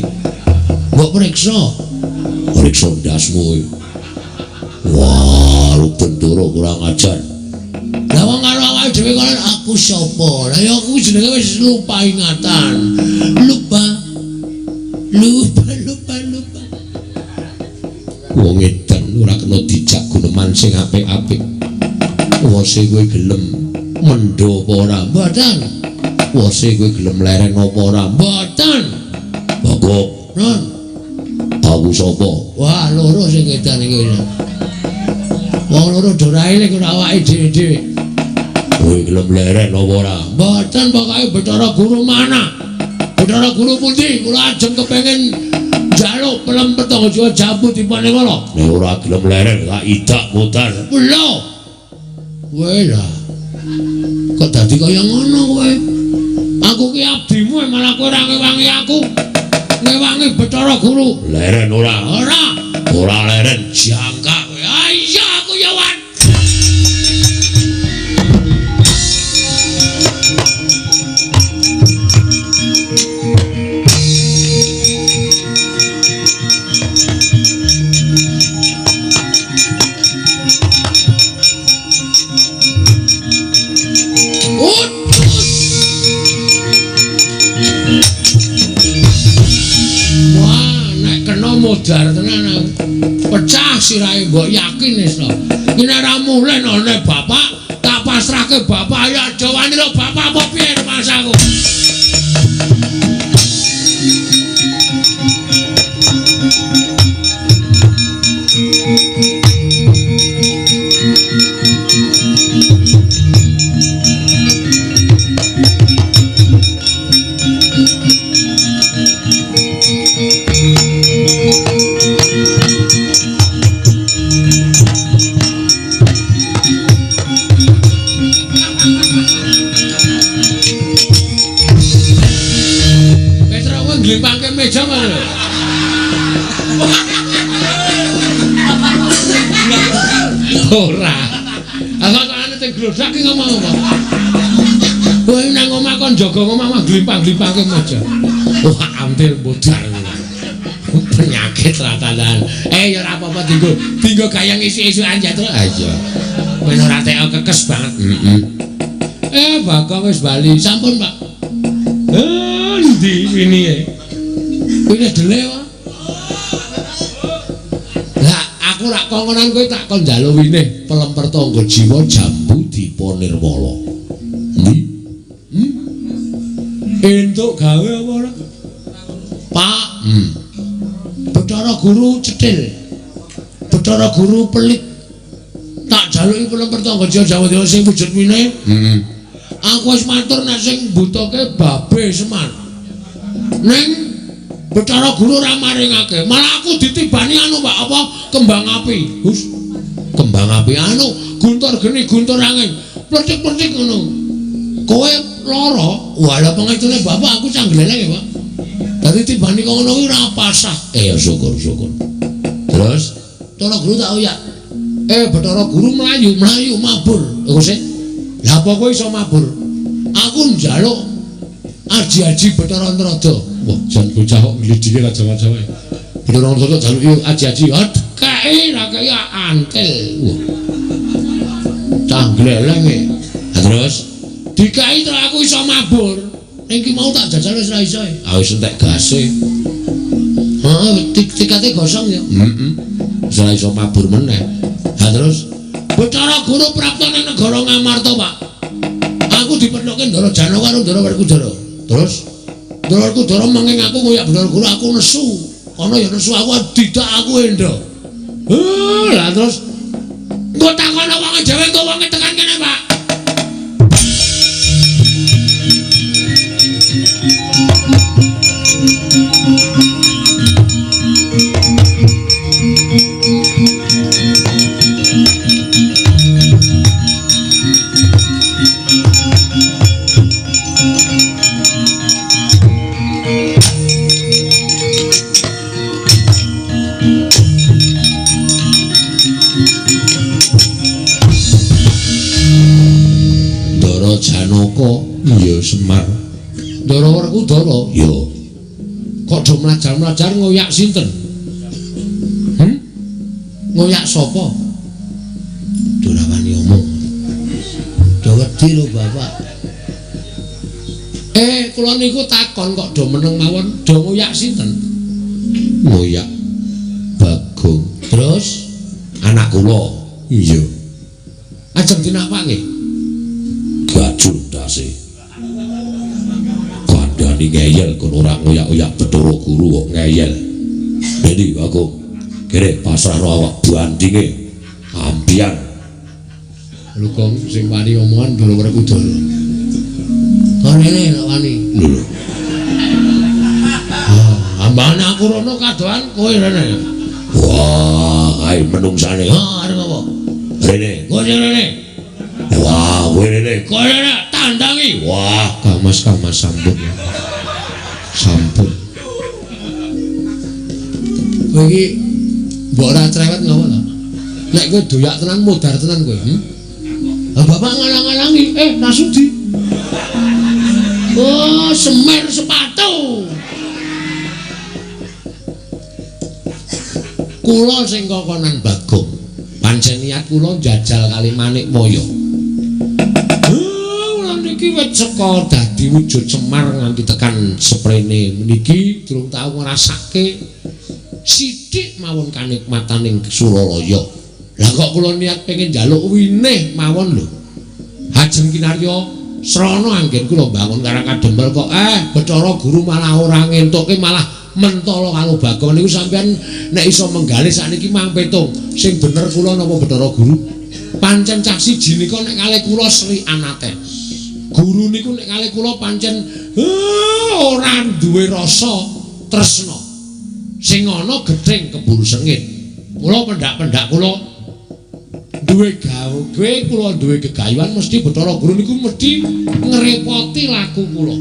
Mbok periksa. Periksa ndasmu kowe. Wah, lu bendoro kurang ajar. Lah wong karo awake dhewe kok aku sapa? Lah ya aku jenenge wis lupa ingatan. Lupa. Lupa, lupa, lupa. Wong edan ora kena dijak guneman sing apik-apik. Wose kowe gelem mendho apa ora? Mboten. Wose kowe gelem leren apa ora? Mboten. Bagong, nun. Aku sapa? Wah, loro sing edan iki. Wong loro do ora eling ora awake dhewe-dhewe. Kowe gelem leren apa ora? Mboten, pokoke Bathara Guru mana? Bathara Guru pundi? Kula ajeng kepengin njaluk Pelem Pertangga Jiwa Jambu Dipa Nirmala. Nek ora gelem leren tak idak mutar. Lho. Kowe lah. Kok dadi kaya ngono kowe? Aku ki abdimu malah kowe ora ngewangi aku. Ngewangi Bathara Guru. Leren ora? Ora. Ora leren jangkak kowe. Ah iya aku ya wan. Modar tenan aku. Pecah sirahe mbok yakin wis to. Iki nek ora mulih nane bapak, tak pasrahke bapak ya aja wani lho bapak apa piye rumangsaku. Glimpangke meja malah. Ora. Aku kok sing glodak ki ngomong apa? Kowe nang omah kon jaga omah mah glimpang-glimpangke meja. Wah, antil modar. Penyakit ratanan. Ya ora apa-apa dinggo. Dinggo gayeng isuk-isukan ya, Tru. Ah iya. Ben ora teko kekes banget. Heeh. Bagong wis bali. Sampun, Pak. Endi ini e? Kowe dele wae. Lah aku rak kongkonan kowe tak kon njaluk winih Pelem Pertangga Jiwa Jambu Dipa Nirmala. Endi? Entuk gawe apa ora? Pak. Bathara Guru cetil. Bathara Guru pelit. Tak jaluki Pelem Pertangga Jiwa Jambu Dipa sing wujud winih. Heeh. Aku wis matur nek sing mbutuhke babe Semar. Ning Bathara Guru ora maringake, malah aku ditibani anu Pak, apa kembang api. Hus. Kembang api anu, guntur geni, guntur angin. Plecik-plecik ngono. Kowe lara, wah lha pengestune bapak aku canggleleng ya, Pak. Dadi tibani kok ngono kuwi ora pasah. Ya syukur-syukur. Terus Bathara Guru tak oyak. Bathara Guru mlayu-mlayu mabur. Iku sik. Lah apa kowe iso mabur? Aku njaluk aji-aji Bathara Antrada. Wah, jan bocah kok nglidike ra jawa-jawa. Bathara Antrada jaluki aji-aji. Kae ra kaya antil. Wah. Cah gleleng e. Lah terus dikai terus aku iso mabur. Ning ki mau tak jajal wis ra iso. Ah wis entek gase. Heeh, tikate gosong ya. Heeh. Wis ra iso mabur meneh. Lah terus Bathara Guru prapta nang negara Ngamarta, Pak. Aku dipethoke Ndara Janaka karo Ndara Werkudara. Terus Ndara Werkudara menging aku koyak Bathara Guru aku nesu. Kono ya nesu aku didak aku endo. Lah terus engko takono wonge dhewe engko wonge tekan kene, Pak. Janaka. Iya Semar. Ndara Werkudara. Iya. Kok do mlajar-mlajar ngoyak sinten? Ngoyak sapa? Ora wani omong. Do wedi lho Bapak. Kula niku takon kok do meneng mawon, do ngoyak sinten? Ngoyak Bagong. Terus anak kula. Iya. Ajeng dinapake? Gajul ndase. Kandhani ngeyel kon ora ngoyak-oyak Bathara Guru kok ngeyel. Dadi Bagong, kene pasrahno awak bandinge ambian. Lho Gong sing wani omongan Ndara Werkudara. Kok rene nek wani. Lho. Ah, ambane aku rono kadohan kowe rene. Wah, ae menungsane. Ha, arep apa? Rene. Kowe rene. Wah, kowe rene. Kowe rene tandangi. Wah, kamas-kamas sampun. Sampun. Kowe iki mbok ora cerewet ngopo to? Nek kowe doyak tenan modar tenan kowe, Lah bapak ngalang-alangi, rasudi. Oh, semer sepatu. Kula sing kokonan Bagong. Pancen niat kula njajal kali Manikmaya. Kula niki wis seka dadi wujud Semar nganti tekan seprene meniki durung tau ngrasake sithik mawon kanikmataning Suralaya. Lah kok kula niat pengen njaluk winih mawon lho. Ajeng kinarya srana anggen kula mbangun karang kadempel kok Bathara Guru malah ora ngentukke malah mentala karo Bagong niku sampean nek iso menggalih sakniki mang petung sing bener kula napa Bathara Guru. Pancen cah siji nika nek kalih kula Sri Anaten. Guru niku nek kalih kula pancen ora duwe rasa tresna. Sing ana gething keburu sengit. Kula pendak-pendak kula duwe gawe kula duwe gegayuhan mesti Bathara Guru niku mesti ngrepoti laku kula.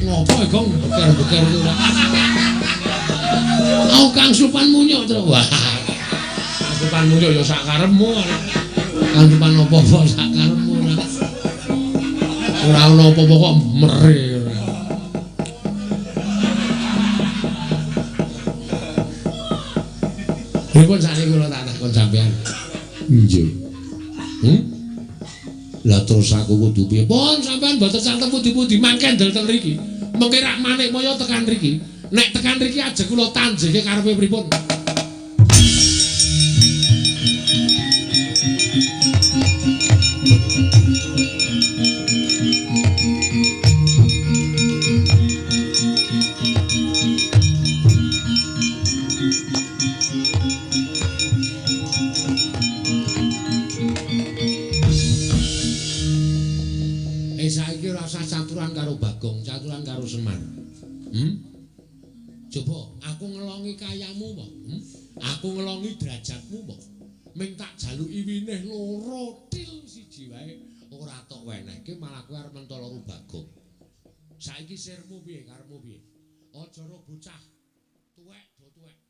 Ngopo Gong beker-beker itu ora? Aku Kang Supan munyuk terus. Wah. Kang Supan munyuk ya sak karepmu. Kang Supan apa-apa sak karepmu ora. Ora ono apa-apa kok mere. Pripun sakniki kula tak takon sampean? Nggih. Lah terus aku kudu piye? Pun sampean mboten santen pundi-pundi mangke ndel teng mriki. Mengke rak Manikmaya tekan mriki. Nek tekan mriki ajeng kula tanjeke karepe pripun? Saiki ora usah caturan karo Bagong, caturan karo Semar. Coba aku ngelongi kayamu apa? Aku ngelongi derajatmu apa? Ming tak jaluki winih loro til siji wae ora tok wenehke malah kowe arep mentala karo Bagong. Saiki sirmu piye karepmu piye? Aja ro bocah tuwek do tuwek.